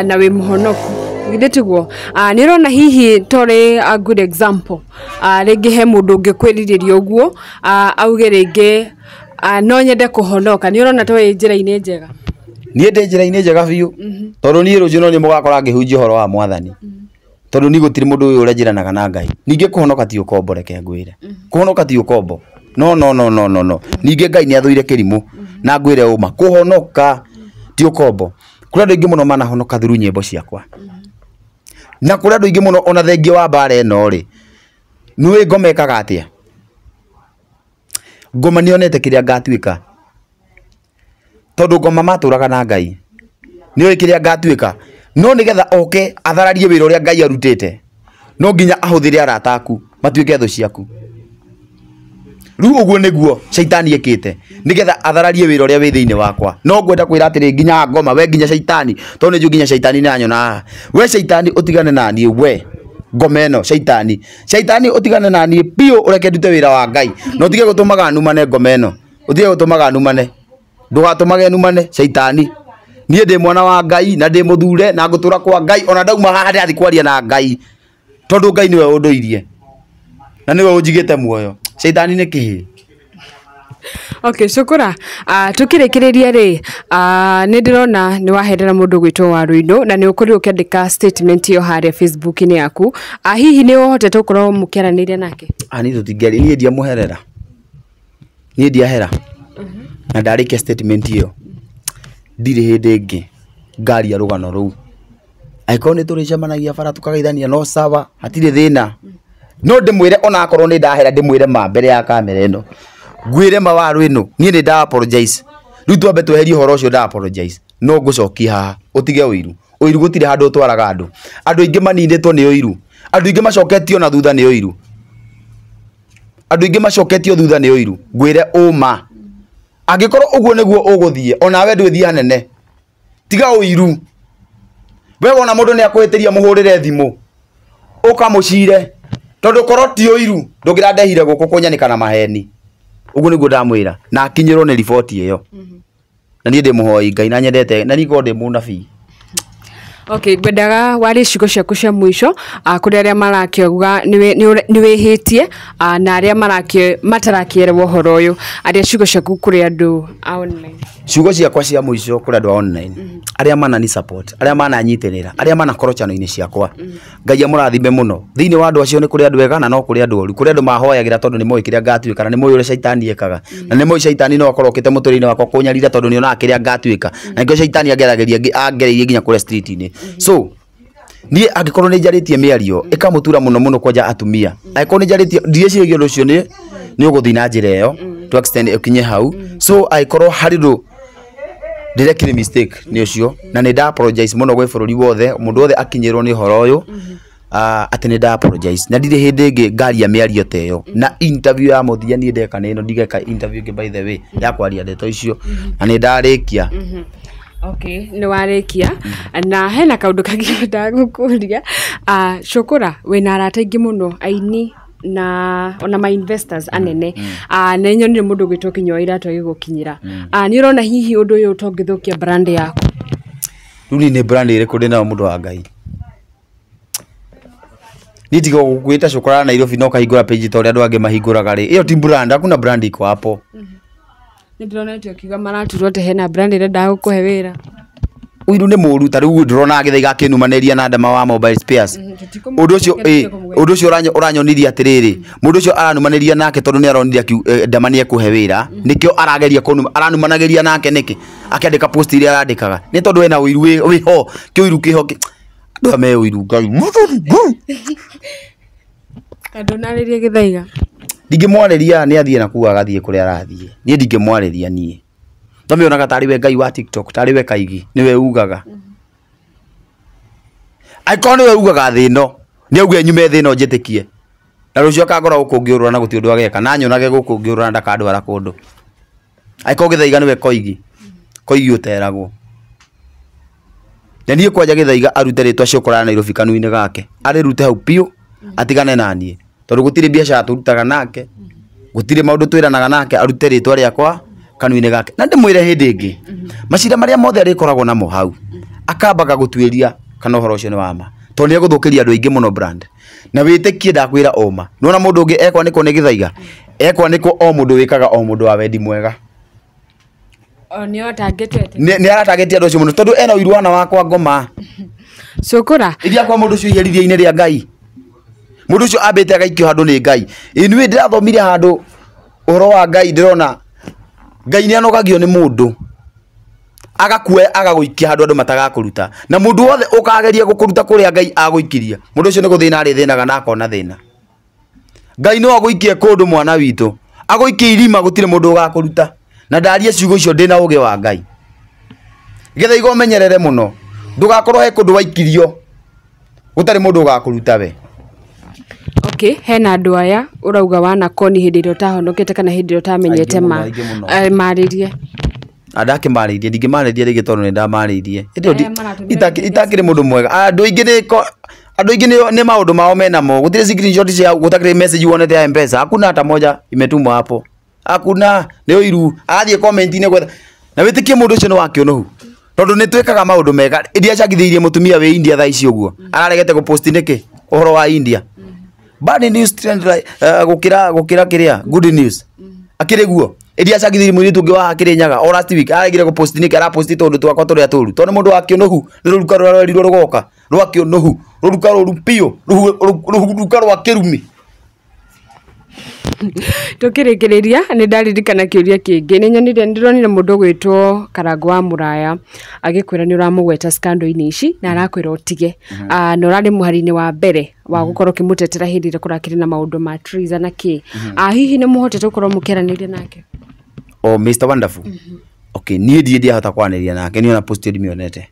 [SPEAKER 1] na wĩ mũhonoku. Githĩ tiguo? Nĩ ũrona hihi torĩ a good example. Rĩngĩ he mũndũ ũngĩkwĩrirĩria ũguo, auge rĩngĩ no nyende kũhonoka. Nĩ ũrona to ĩ njĩra-inĩ njega?
[SPEAKER 2] Niĩ ndĩ njĩra-inĩ njega biũ. Tondũ niĩ rũciũ no niĩ mũgakora ngĩhunjia ũhoro wa mwathani. Tondũ niĩ gũtirĩ mũndũ ũyũ ũrĩa na Ngai. Ningĩ kũhonoka ti ũkombo, reke ngwĩre. Kũhonoka ti ũkombo. No, no, no, no, no, no. Ningĩ Ngai nĩ athũire kĩrimũ. Na ngwĩre ũma, kũhonoka ti ũkombo. Kũrĩ andũ aingĩ mũno manahonoka through nyĩmbo ciakwa. Na kũrĩ andũ aingĩ mũno ona thengia wa mbara ĩno rĩ, nĩũĩ ngoma ĩkaga atĩa? Ngoma nĩyonete kĩrĩa ngatuĩka. Tondũ ngoma matũraga na Ngai. Nĩũĩ kĩrĩa ngatuĩka. No nĩgetha oke athararie wĩra ũrĩa Ngai arutĩte, no nginya ahũthĩre arata aku matuĩke thũ ciaku. Rĩu ũguo nĩguo caitani ekĩte, nĩgetha athararie wĩra ũrĩa wĩ thĩinĩ wakwa. No ngwenda kwĩra atĩrĩ, nginya ngoma, we nginya caitani, tondũ nĩ njũĩ nginya caitani nĩ aranyona haha. We caitani ũtigane na niĩ, we ngoma ĩno caitani. Caitani ũtigane na niĩ biũ, ũreke ndute wĩra wa Ngai. Na ũtige gũtũmaga numane ngoma ĩno. Ũtige gũtũmaga numane. Ndũgatũmage numane caitani. Niĩ ndĩ mwana wa Ngai na ndĩ mũthure na ngũtũra kwa Ngai, ona ndauma haha ndĩrathiĩ kwaria na Ngai. Tondũ Ngai nĩwe ũndũirie na nĩwe ũnjigĩte muoyo. Caitani nĩ kĩhĩĩ.
[SPEAKER 1] Okay, cukura. Tukĩrĩkĩrĩria rĩ, nĩ ndĩrona nĩ waherera mũndũ gwĩtwo Waruinũ na nĩ ũkorirwo ũkĩandĩka statement ĩyo harĩa Facebook-inĩ yaku. Hihi nĩ ũhotete gũkorwo mũkĩaranĩria nake?
[SPEAKER 2] Niĩ tũtingĩaria, niĩ ndiamũherera. Niĩ ndiahera. Na ndarĩkia statement ĩyo, ndirĩ hĩndĩ ĩngĩ ngaria rũgano rũu. Angĩkorwo nĩ tũrĩcemanagia bara tũkageithania no sawa, hatirĩ thĩna. No ndĩmwĩre ona akorwo nĩ ndahera ndĩmwĩre ma mbere ya kamera ĩno. Ngwĩre ma Waru ĩno, niĩ nĩ nda apologize. Rĩu twambe tweherie ũhoro ũcio nda apologize. No ngũcokia haha, ũtige ũiru. Ũiru gũtirĩ handũ ũtwaraga andũ. Andũ aingĩ maninĩtwo nĩ ũiru. Andũ aingĩ macoketio na thutha nĩ ũiru. Andũ aingĩ macoketio thutha nĩ ũiru. Ngwĩre ũma. Angĩkorwo ũguo nĩguo ũgũthiĩ, onawe ndwĩthiĩ hanene. Tiga ũiru. We wona mũndũ nĩ akũhĩtĩria mũhũrĩre thimũ, ũkamũcire. Tondũ korwo ti ũiru, ndũngĩrandehire gũkũ kũnyanĩka na maheni. Ũguo nĩguo ndamwĩra. Na akinyĩrwo nĩ riboti ĩyo. Na niĩ ndĩ mũhoi Ngai na nyendete, na niĩ ngorwo ndĩ mũnabii.
[SPEAKER 1] Okay, ngwendaga warie ciugo ciaku cia mũico kũrĩ arĩa marakĩuga nĩ wĩhĩtie na arĩa matarakĩerewa ũhoro ũyũ, aria ciugo ciaku kũrĩ andũ a online.
[SPEAKER 2] Ciugo ciakwa cia mũico kũrĩ andũ a online, arĩa manani support, arĩa mananyitĩrĩra, arĩa manakorwo channel-inĩ ciakwa, Ngai amũrathime mũno. Thĩinĩ wa andũ acio nĩ kũrĩ andũ ega na no kũrĩ andũ oru. Kũrĩ andũ mahoyagĩra tondũ nĩ moĩ kĩrĩa ngatuĩka, na nĩ moĩ ũrĩa caitani ekaga, na nĩ moĩ caitani no akorwo okĩte mũtũrĩre-inĩ wakwa kũnyarira tondũ nĩ onaga kĩrĩa ngatuĩka, na nĩkĩo caitani angeragĩria angereirie nginya kũrĩa street-inĩ. So niĩ angĩkorwo nĩ njarĩtie mĩario ĩkamũtura mũno mũno kwanja atumia, angĩkorwo nĩ njarĩtie ndirĩciragia ũndũ ũcio nĩ ũgũthiĩ na njĩra ĩyo to extend ũkinye hau. So angĩkorwo harĩ ũndũ ndĩrekire mistake nĩ ũcio, na nĩ nda apologize mũno gwĩ bũrũri wothe, mũndũ wothe akinyĩrwo nĩ ũhoro ũyũ, atĩ nĩ nda apologize, na ndirĩ hĩndĩ ĩngĩ ngaria mĩario ta ĩyo. Na interview ya mũthia niĩ ndeka nĩ ĩno, ndigeka interview ĩngĩ by the way ya kwaria ndeto icio, na nĩ ndarĩkia.
[SPEAKER 1] Okay, nĩ warĩkia. Na hena kaũndũ kangĩ ndagũkũria. Cũkũra wĩna arata aingĩ mũno aini na ona ma investors anene, na nyonire mũndũ ũgwĩtwo Kĩnyua Iratũ agĩgũkinyĩra. Nĩ ũrona hihi ũndũ ũyũ ũtongĩthũkia brand yaku?
[SPEAKER 2] Rĩu niĩ nĩ brand ĩrĩkũ ndĩ nayo mũndũ wa Ngai? Niĩ tiga gũkwĩta Cũkũra Nairobi no kahingũra page ta ũrĩa andũ angĩ mahingũraga rĩ, ĩyo ti brand, hakuna brand iko hapo.
[SPEAKER 1] Nĩ ndĩronete ũkiuga maraturwo atĩ hena brand ĩrenda gũkũhe wĩra.
[SPEAKER 2] Ũiru nĩ mũru, ta rĩu ndĩrona Gĩthaiga akĩnumanĩria na Ndama wa mobile spares. Ũndũ ũcio ũndũ ũcio ũranyonirie atĩrĩrĩ, mũndũ ũcio aranumanĩria nake tondũ nĩ aronire Ndama nĩ ekũhe wĩra, nĩkĩo arageria kũnuma, aranumanagĩria nake nĩkĩ? Akĩandĩka post iria arandĩkaga. Nĩ tondũ ena ũiru wĩho, kĩũiru kĩho andũ aya me ũiru Ngai.
[SPEAKER 1] Ndũnarĩrie Gĩthaiga.
[SPEAKER 2] Ndingĩmwarĩria, nĩ athiĩ na kuu agathiĩ kũrĩa arathiĩ. Niĩ ndingĩmwarĩria niĩ. Ndamĩonaga tarĩ we Ngai wa TikTok, tarĩ we Kaigi, nĩwe ugaga. Angĩkorwo nĩwe ugaga thĩ ĩno, nĩ auge nyume thĩ ĩno njĩtĩkie. Na rũciũ akangora gũkũ ngĩũrũra na gũtirĩ ũndũ ageka, na anyonage gũkũ ngĩũrũra na ndakandwara kũndũ. Angĩkorwo Gĩthaiga nĩwe Koigi, Koigi ũteragwo. Na niĩ kwanja Gĩthaiga arute rĩtwa Cũkũra Nairobi kanua-inĩ gake, arĩrute hau biũ, atigane na niĩ. Tondũ gũtirĩ biacara tũrutaga nake, gũtirĩ maũndũ twĩranaga nake, arute rĩtwa rĩakwa kanua-inĩ gake. Na ndĩmwĩre hĩndĩ ĩngĩ, macira marĩa mothe arĩkoragwo namo hau, akambaga gũtuĩria kana ũhoro ũcio nĩ wa ma, tondũ nĩ egũthũkĩria andũ aingĩ mũno brand. Na wĩtĩkie ndakwĩra ũma, nĩwona mũndũ ũngĩ ekwanĩkwo nĩ Gĩthaiga, ekwanĩkwo o mũndũ wĩkaga o mũndũ wa wendi mwega.
[SPEAKER 1] Nĩ atangĩtete.
[SPEAKER 2] Nĩ aratangĩtie andũ acio mũno tondũ ena ũiru wana wakwa ngoma.
[SPEAKER 1] Cũkũra.
[SPEAKER 2] Iria kwa mũndũ ũcio iherithia-inĩ rĩa Ngai. Mũndũ ũcio ambĩte agaikio handũ nĩ Ngai. Ĩnuĩ ndĩrathomire handũ ũhoro wa Ngai, ndĩrona Ngai nĩ anogagio nĩ mũndũ, agakuoya agagũikia handũ andũ matagakũruta, na mũndũ wothe ũkageria gũkũruta kũrĩa Ngai agũikirie, mũndũ ũcio nĩ gũthĩna arĩthĩnaga na akona thĩna. Ngai no agũikie kũndũ mwana witũ, agũikie irima, gũtirĩ mũndũ ũgakũruta. Na ndarie ciugo icio ndĩna ũgĩ wa Ngai. Gĩthaiga ũmenyerere mũno, ndũgakorwo he kũndũ waikirio gũtarĩ mũndũ ũgakũruta we.
[SPEAKER 1] Okay, hena andũ aya ũrauga wanakoni hĩndĩ ĩrĩa ũtahonokete kana hĩndĩ ĩrĩa ũtamenyete ma marĩrie.
[SPEAKER 2] Ndakĩmarĩirie, ndingĩmarĩria rĩngĩ tondũ nĩ ndamarĩirie. Hĩndĩ ĩyo itakĩrĩ mũndũ mwega. Andũ aingĩ nĩ maũndũ mao menamo. Gũtirĩ screenshot cia gũtakĩrĩ message wonete ya M-Pesa. Hakuna hata moja imetumwa hapo. Hakuna, nĩ ũiru. Arathiĩ comment-inĩ gwetha. Na wĩtĩkie mũndũ ũcio nĩ wa kĩũnũhu. Tondũ nĩ twĩkaga maũndũ mega. Ndiacangithĩirie mũtumia wĩ India thaa ici ũguo. Araregete gũpost nĩkĩ? Ũhoro wa India. Bad news trend gũkĩra gũkĩra kĩrĩa good news. Akĩrĩ guo. Ndiacangithĩirie mũirĩtu ũngĩ wa Kĩrĩnyaga o last week araregire gũpost nĩkĩ? Arapost tũndũ twakwa tũrĩa tũru. Tondũ nĩ mũndũ wa kĩũnũhu, nĩ rũruka rũrĩa rwerirwo rũgoka rwa kĩũnũhu, rũruka rũru biũ, rũruka rwa kĩrumi.
[SPEAKER 1] Tukĩrĩkĩrĩria nĩ ndaririkana kĩũria kĩngĩ, nĩ nyonire ndĩronire mũndũ ũgwĩtwo Karangũ wa Mũraya agĩkwĩra nĩ ũramũgweta scandal-inĩ ici na arakwĩra ũtige, na ũrarĩ mũhari-inĩ wa mbere wa gũkorwo ũkĩmũtetera hĩndĩ ĩrĩa kũrakĩrĩ na maũndũ ma treason na kĩ. Hihi nĩ mũhotete gũkorwo mũkĩaranĩria nake?
[SPEAKER 2] Oh, Mr Wonderful. Okay, niĩ ndirĩ ndahota kwaranĩria nake, niĩ ona post ndimĩonete.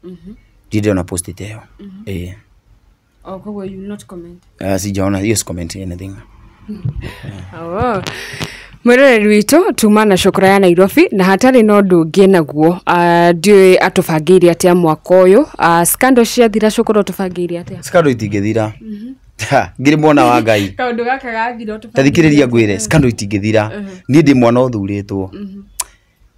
[SPEAKER 2] Ndirĩ ndĩrona post ta ĩyo. Ĩĩ.
[SPEAKER 1] Oh, koguo you will not comment.
[SPEAKER 2] Sijaona hiyo, si comment anything.
[SPEAKER 1] Oh. Mwĩroreri witũ tuma na Cũkũra ya Nairobi na hatarĩ na ũndũ ũngĩ naguo, ndiũĩ atũbangĩire atĩa mwaka ũyũ. Scandal ciathira, Cũkũra ũtũbangĩire atĩa?
[SPEAKER 2] Scandal itingĩthira. Ngĩrĩ mwana wa Ngai.
[SPEAKER 1] Kaũndũ gaka gathira ũtũbangĩire.
[SPEAKER 2] Ta thikĩrĩria ngwĩre, scandal itingĩthira. Niĩ ndĩ mwana ũthurĩtwo.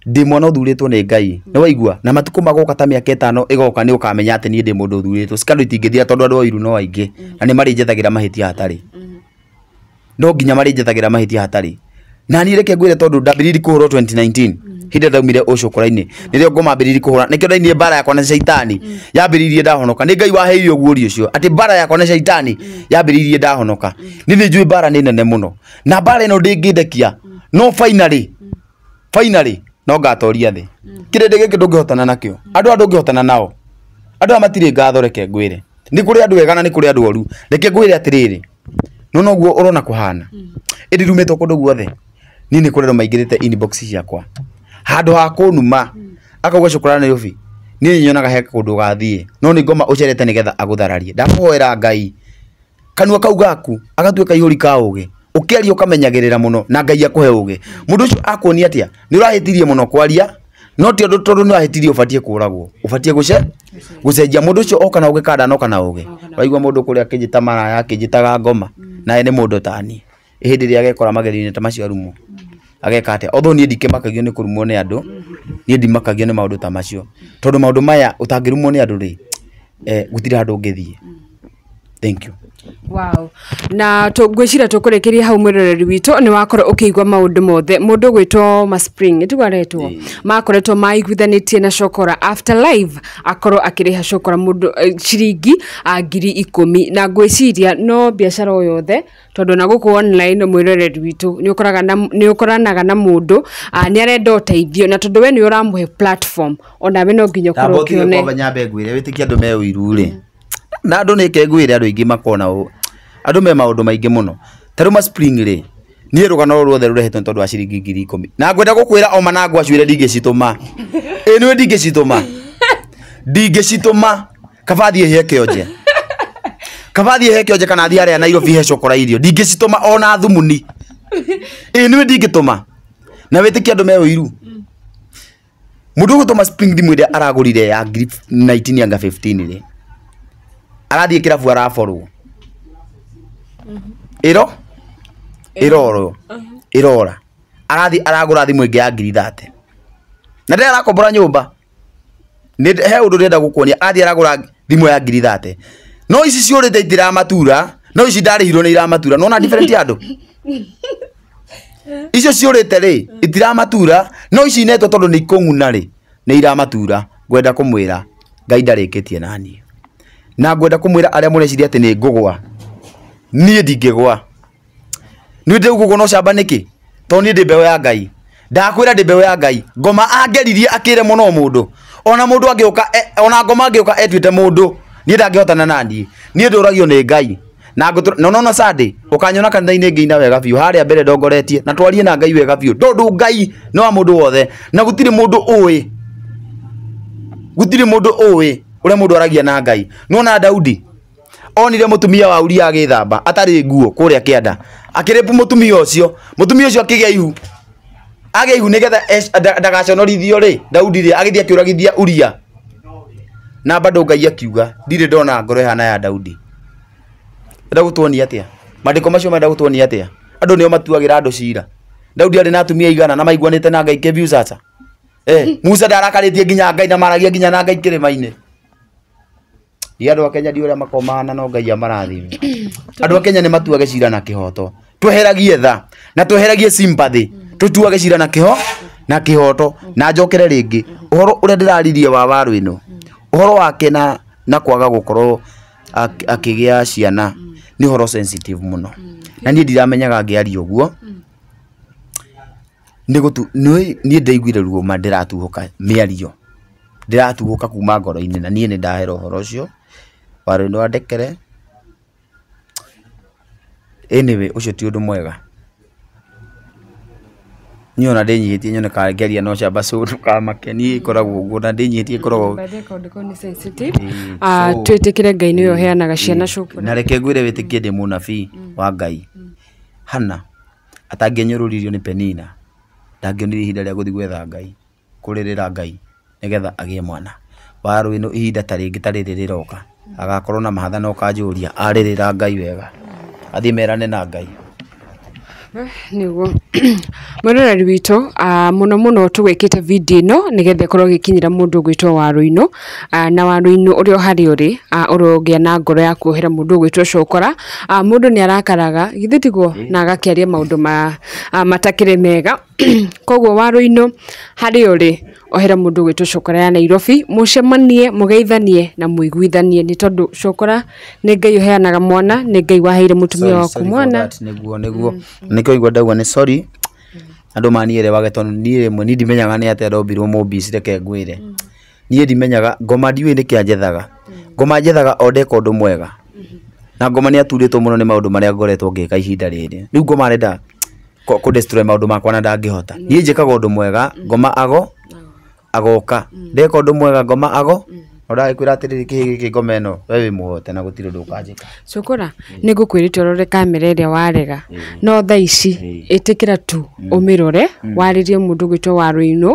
[SPEAKER 2] Ndĩ mwana ũthurĩtwo nĩ Ngai. Nĩ waigua? Na matukũ magoka ta mĩaka 5 ĩgoka nĩ ũkamenya atĩ niĩ ndĩ mũndũ ũthurĩtwo. Scandal itingĩthira tondũ andũ a ũiru no aingĩ. Na nĩ marĩnjethagĩra mahĩtia hatarĩ. No nginya marĩnjethagĩra mahĩtia hatarĩ. Na niĩ reke ngwĩre tondũ ndambĩrĩirie kũhũrwo 2019. Hĩndĩ ĩrĩa ndaumire ũcũkũra-inĩ. Nĩrĩo ngoma ambĩrĩirie kũhũra. Nĩkĩo ndainire mbara yakwa na caitani. Yambĩrĩirie ndahonoka. Nĩ Ngai waheire ũguũrio ũcio. Atĩ mbara yakwa na caitani yambĩrĩirie ndahonoka. Niĩ nĩ njũĩ mbara nĩ nene mũno. Na mbara ĩno ndĩngĩndekia. No finally, finally no ngatoria thĩ. Kĩrĩndĩ gĩkĩ ndũngĩhotana nakĩo. Andũ aya ndũngĩhotana nao. Andũ aya matirĩ ngatho reke ngwĩre. Nĩ kũrĩ andũ ega na nĩ kũrĩ andũ oru. Reke ngwĩre atĩrĩrĩ. No noguo ũrona kũhana. Ĩndĩ rumĩtwo kũndũ guothe. Niĩ nĩ kũrĩ andũ maingĩrĩte inbox ciakwa. Handũ ha kũnuma akauga cũkũra Nairobi. Niĩ nyonaga he kũndũ ũgathiĩ. No nĩ ngoma ũcerete nĩgetha agũthararie. Ndakũhoera Ngai. Kanua kau gaku agatuĩka ihũri ka ũgĩ. Ũkĩaria ũkamenyagĩrĩra mũno na Ngai akũhe ũgĩ. Mũndũ ũcio akuonia atĩa? Nĩ ũrahĩtirie mũno kwaria. No ti ũndũ tondũ nĩ ũrahĩtirie ũbatiĩ kũragwo. Ũbatiĩ gũcenjia. Mũndũ ũcio oka na ũgĩ kana ndanoka na ũgĩ. Waigua mũndũ kũrĩa akĩnjĩta maraya akĩnjĩtaga ngoma. Naye nĩ mũndũ tani. Hĩndĩ ĩrĩa agekora magerio-inĩ ta macio arumwo. Ageka atĩa? Although niĩ ndikĩmakagio nĩ kũrumwo nĩ andũ. Niĩ ndimakagio nĩ maũndũ ta macio. Tondũ maũndũ maya ũtangĩrumwo nĩ andũ rĩ, gũtirĩ handũ ũngĩthiĩ. Thank you.
[SPEAKER 1] Wow. Na ngwĩciria tũkũrĩkĩria hau mwĩroreri witũ nĩ wakorwo ũkĩigua maũndũ mothe. Mũndũ ũgwĩtwo Maspring, nĩtiguo aretwo? Makoretwo maiguithanĩtie na Cokora after live akorwo akĩrĩha Cokora mũndũ ciringi 10,000. Na ngwĩciria no biacara o yothe tondũ na gũkũ online mwĩroreri witũ nĩ ũkoranaga na mũndũ nĩ arenda ũteithio na tondũ we nĩ ũramũhe platform onawe no nginya ũkorwo ũkĩone.
[SPEAKER 2] Kwamba nyambe ngwĩre wĩtĩkie andũ me ũiru rĩ. Na andũ nĩ kengwĩre andũ aingĩ makona ũũ. Andũ me maũndũ maingĩ mũno. Ta rĩu Maspring rĩ, niĩ rũgano rũrũ ruothe rũrehetwo nĩ tondũ wa ciringi 10,000. Na ngwenda gũkwĩra oma na ngwacuĩre ndingĩcitũma. Ĩ nĩwe ndingĩcitũma. Ndingĩcitũma. Kaba thiĩ he kĩonje. Kaba thiĩ he kĩonje kana thiĩ harĩa Nairobi he cokora irio. Ndingĩcitũma ona thumuni. Ĩ nĩwe ndingĩtũma. Na wĩtĩkie andũ me ũiru. Mũndũ ũgũtũma Spring thimũ ĩrĩa aragũrire ya 19 anga 15 rĩ. Arathiĩ kĩrabu araborwo. Ĩro? Ĩrorwo. Ĩrora. Arathiĩ aragũra thimũ ĩngĩ ya 30,000. Na ndĩrĩ arakombora nyũmba. Nĩ he ũndũ ndĩrenda gũkuonia. Arathiĩ aragũra thimũ ya 30,000. No ici ciũrĩte itiramatura. No ici ndarĩhirwo nĩ iramatura. Nĩwona different ya andũ? Icio ciũrĩte rĩ, itiramatura. No ici inetwo tondũ nĩ ikũng'una rĩ, nĩ iramatura. Ngwenda kũmwĩra Ngai ndarĩkĩtie na niĩ. Na ngwenda kũmwĩra arĩa mũreciria atĩ nĩ ngũgwa. Niĩ ndingĩgwa. Niĩ ndĩrauga no camba nĩkĩ? Tondũ niĩ ndĩ mbeũ ya Ngai. Ndakwĩra ndĩ mbeũ ya Ngai. Ngoma angeririe akĩre mũno mũndũ. Ona mũndũ angĩũka, ona ngoma angĩũka etuĩte mũndũ, niĩ ndangĩhotana na niĩ. Niĩ ndũragio nĩ Ngai. Na ngũtũ, no no Sunday, ũkanyona kanitha-inĩ ngĩina wega biũ, harĩa mbere ndongoretie, na twarie na Ngai wega biũ. Tondũ Ngai nĩ wa mũndũ wothe, na gũtirĩ mũndũ ũĩ. Gũtirĩ mũndũ ũĩ ũrĩa mũndũ aragia na Ngai. Nĩwona Daudi onire mũtumia wa Uria agĩthamba atarĩ nguo kũrĩa kĩanda, akĩrĩpu mũtumia ũcio, mũtumia ũcio akĩgĩa ihu. Agĩa ihu nĩgetha ndagaconorithio rĩ, Daudi rĩ agĩthiĩ akĩũragithia Uria. Na bado Ngai akiuga ndirĩ ndona ngoro ĩhana ya Daudi. Enda gũtuonia atĩa? Maandĩko macio marenda gũtuonia atĩa? Andũ nĩo matuagĩra andũ cira. Daudi arĩ na atumia igana na maiguanĩte na Ngai kĩbiu sasa. Musa ndarakarĩtie nginya Ngai na maragia nginya na Ngai kĩrĩma-inĩ. Ni andũ a Kenya ndiũĩ ũrĩa makomana no Ngai amarathime. Andũ a Kenya nĩ matuage cira na kĩhoto. Tweheragie tha na tweheragie sympathy. Tũtuage cira na kĩho na kĩhoto. Na njokere rĩngĩ ũhoro ũrĩa ndĩraririe wa waru ĩno, ũhoro wake na kwaga gũkorwo akĩgĩa ciana nĩ ũhoro sensitive mũno. Na niĩ ndiramenyaga ngĩaria ũguo. Nĩ gũtu, nĩ niĩ ndaiguire ruo ma ndĩratuhũka mĩario. Ndĩratuhũka kuma ngoro-inĩ na niĩ nĩ ndahera ũhoro ũcio. Waru ĩno andekere. Anyway, ũcio ti ũndũ mwega. Niĩ ona ndĩnyihĩtie nyone kana ngĩaria no camba ndũkamake. Niĩ ngoragwo ũguo na ndĩnyihĩtie ngoragwo.
[SPEAKER 1] By the way, kaũndũ kau nĩ sensitive. Twĩtĩkĩre Ngai nĩwe ũheanaga ciana cukuru.
[SPEAKER 2] Na reke ngwĩre wĩtĩkie ndĩ mũnabii wa Ngai. Hana atangĩanyũrũririo nĩ Penina, ndangĩonire ihinda rĩa gũthiĩ gwetha Ngai, kũrĩrĩra Ngai nĩgetha agĩe mwana. Waru ĩno ihinda ta rĩngĩ ta rĩrĩ rĩroka, agakorwo na mahatha na ũkanjũria arĩrĩra Ngai wega, athiĩ merane na Ngai.
[SPEAKER 1] Nĩguo. Mwĩroreri witũ, mũno mũno tũgwĩkĩte video ĩno nĩgetha ĩkorwo ĩgĩkinyĩra mũndũ ũgwĩtwo Waruinũ, na Waruinũ ũrĩa o harĩa ũrĩ, ũrogĩa na ngoro ya kuohera mũndũ ũgwĩtwo Cũkũra. Mũndũ nĩ arakaraga, githĩ tiguo, na agakĩaria maũndũ matakĩrĩ mega. Koguo Waruinũ harĩa ũrĩ, ohera mũndũ ũgwĩtwo Cũkũra ya Nairobi, mũcemanie, mũgeithanie na mũiguithanie, nĩ tondũ Cũkũra nĩ Ngai ũheanaga mwana, nĩ Ngai waheire mũtumia waku mwana.
[SPEAKER 2] Nĩguo nĩguo nĩkĩo igua ndauga nĩ sorry, andũ maniĩrewage tondũ niĩ rĩmwe niĩ ndimenyaga nĩ atĩa ndombirwo mũmbici, reke ngwĩre. Niĩ ndimenyaga ngoma, ndiũĩ nĩkĩ anjethaga. Ngoma njethaga o ndeka ũndũ mwega, na ngoma nĩ aturĩtwo mũno nĩ maũndũ marĩa ngoretwo ngĩka ihinda rĩrĩ. Rĩu ngoma arenda kũ destroy maũndũ makwa na ndangĩhota. Niĩ njĩkaga ũndũ mwega, ngoma ago agoka. Ndeka ũndũ mwega, ngoma ago ndagĩkwĩra atĩrĩrĩ, kĩhĩ gĩkĩ ngoma ĩno we wĩ mũhote na gũtirĩ ũndũ ũkanjĩka.
[SPEAKER 1] Cũkũra, nĩ ngũkwĩrĩte ũrore kamera ĩrĩa warega, no thaa ici ĩtĩkĩra tu ũmĩrore, warĩrie mũndũ ũgwĩtwo Waruinũ,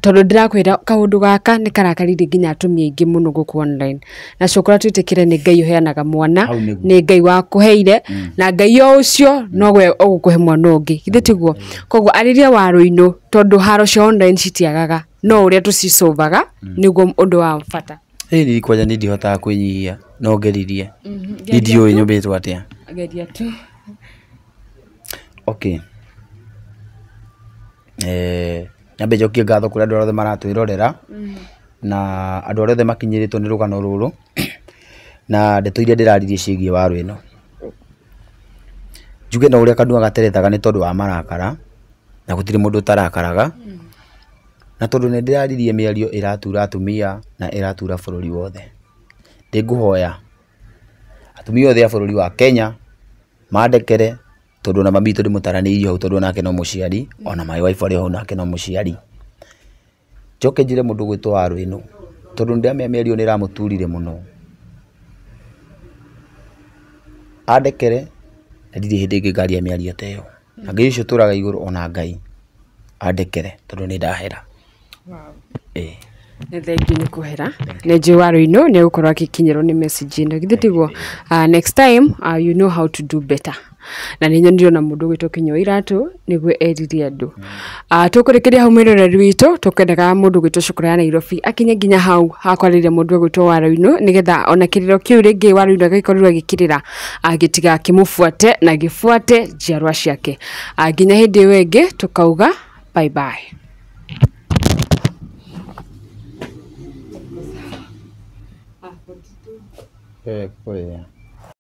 [SPEAKER 1] tondũ ndĩrakwĩra kaũndũ gaka nĩ karakaririe nginya atumia aingĩ mũno gũkũ online. Na Cũkũra, twĩtĩkĩre nĩ Ngai ũheanaga mwana,
[SPEAKER 2] Hau nĩguo.
[SPEAKER 1] nĩ Ngai wakũheire, na Ngai o ũcio nowe ũgũkũhe mwana ũngĩ, githĩ tiguo? Koguo arĩria Waruinũ, tondũ haro cia online citiagaga, no ũrĩa tũcicovaga nĩguo ũndũ wa bata.
[SPEAKER 2] Ĩ niĩ kwanja niĩ ndihotaga kwĩnyihia, no ngeririe. Niĩ ndiũĩ nyũmbĩtwo atĩa.
[SPEAKER 1] Geria tu.
[SPEAKER 2] Okay. Nyambe njokie ngatho kũrĩ andũ arĩa othe maratwĩrorera na andũ arĩa othe makinyĩrĩtwo nĩ rũgano rũrũ na ndeto iria ndĩraririe ciĩgiĩ waru ĩno. Njuge na ũrĩa kanua gaterethaga nĩ tondũ wa marakara, na gũtirĩ mũndũ ũtarakaraga, na tondũ nĩ ndĩraririe mĩario ĩratura atumia na ĩratura bũrũri wothe. Ndĩngũhoya atumia othe a bũrũri wa Kenya mandekere, tondũ ona mami witũ ndĩmũtaranĩirie hau, tondũ onake no mũciari, ona my wife arĩ o hau nake no mũciari. Njoke njĩre mũndũ ũgwĩtwo Waruinũ, tondũ nĩndĩramenya mĩario nĩ ĩramũturire mũno, andekere, na ndirĩ hĩndĩ ĩngĩ ngaria mĩario ta ĩyo. Na Ngai ũcio ũtũraga igũrũ ona Ngai andekere, tondũ nĩ ndahera. Ĩĩ.
[SPEAKER 1] Nĩ thengiũ nĩ kũhera, nĩ njũĩ Waruinũ nĩ egũkorwo agĩkinyĩrwo nĩ message ĩno, githĩ tiguo? Next time, you know how to do better. Na nĩ nyonire ona mũndũ ũgwĩtwo Kĩnyua Iratũ nĩguo erire andũ. Tũkũrĩkĩria hau, mwĩroreri witũ, tũkwendaga mũndũ ũgwĩtwo Cũkũra ya Nairobi akinye nginya hau hakwarĩria mũndũ ũgwĩtwo Waruinũ, nĩgetha ona kĩrĩro kĩu rĩngĩ Waruinũ agĩkorirwo agĩkĩrĩra gĩtigakĩmũbuate na gĩbuate njiarwa ciake. Nginya hĩndĩ ĩyo ĩngĩ tũkauga bye bye.
[SPEAKER 2] Kũrĩa.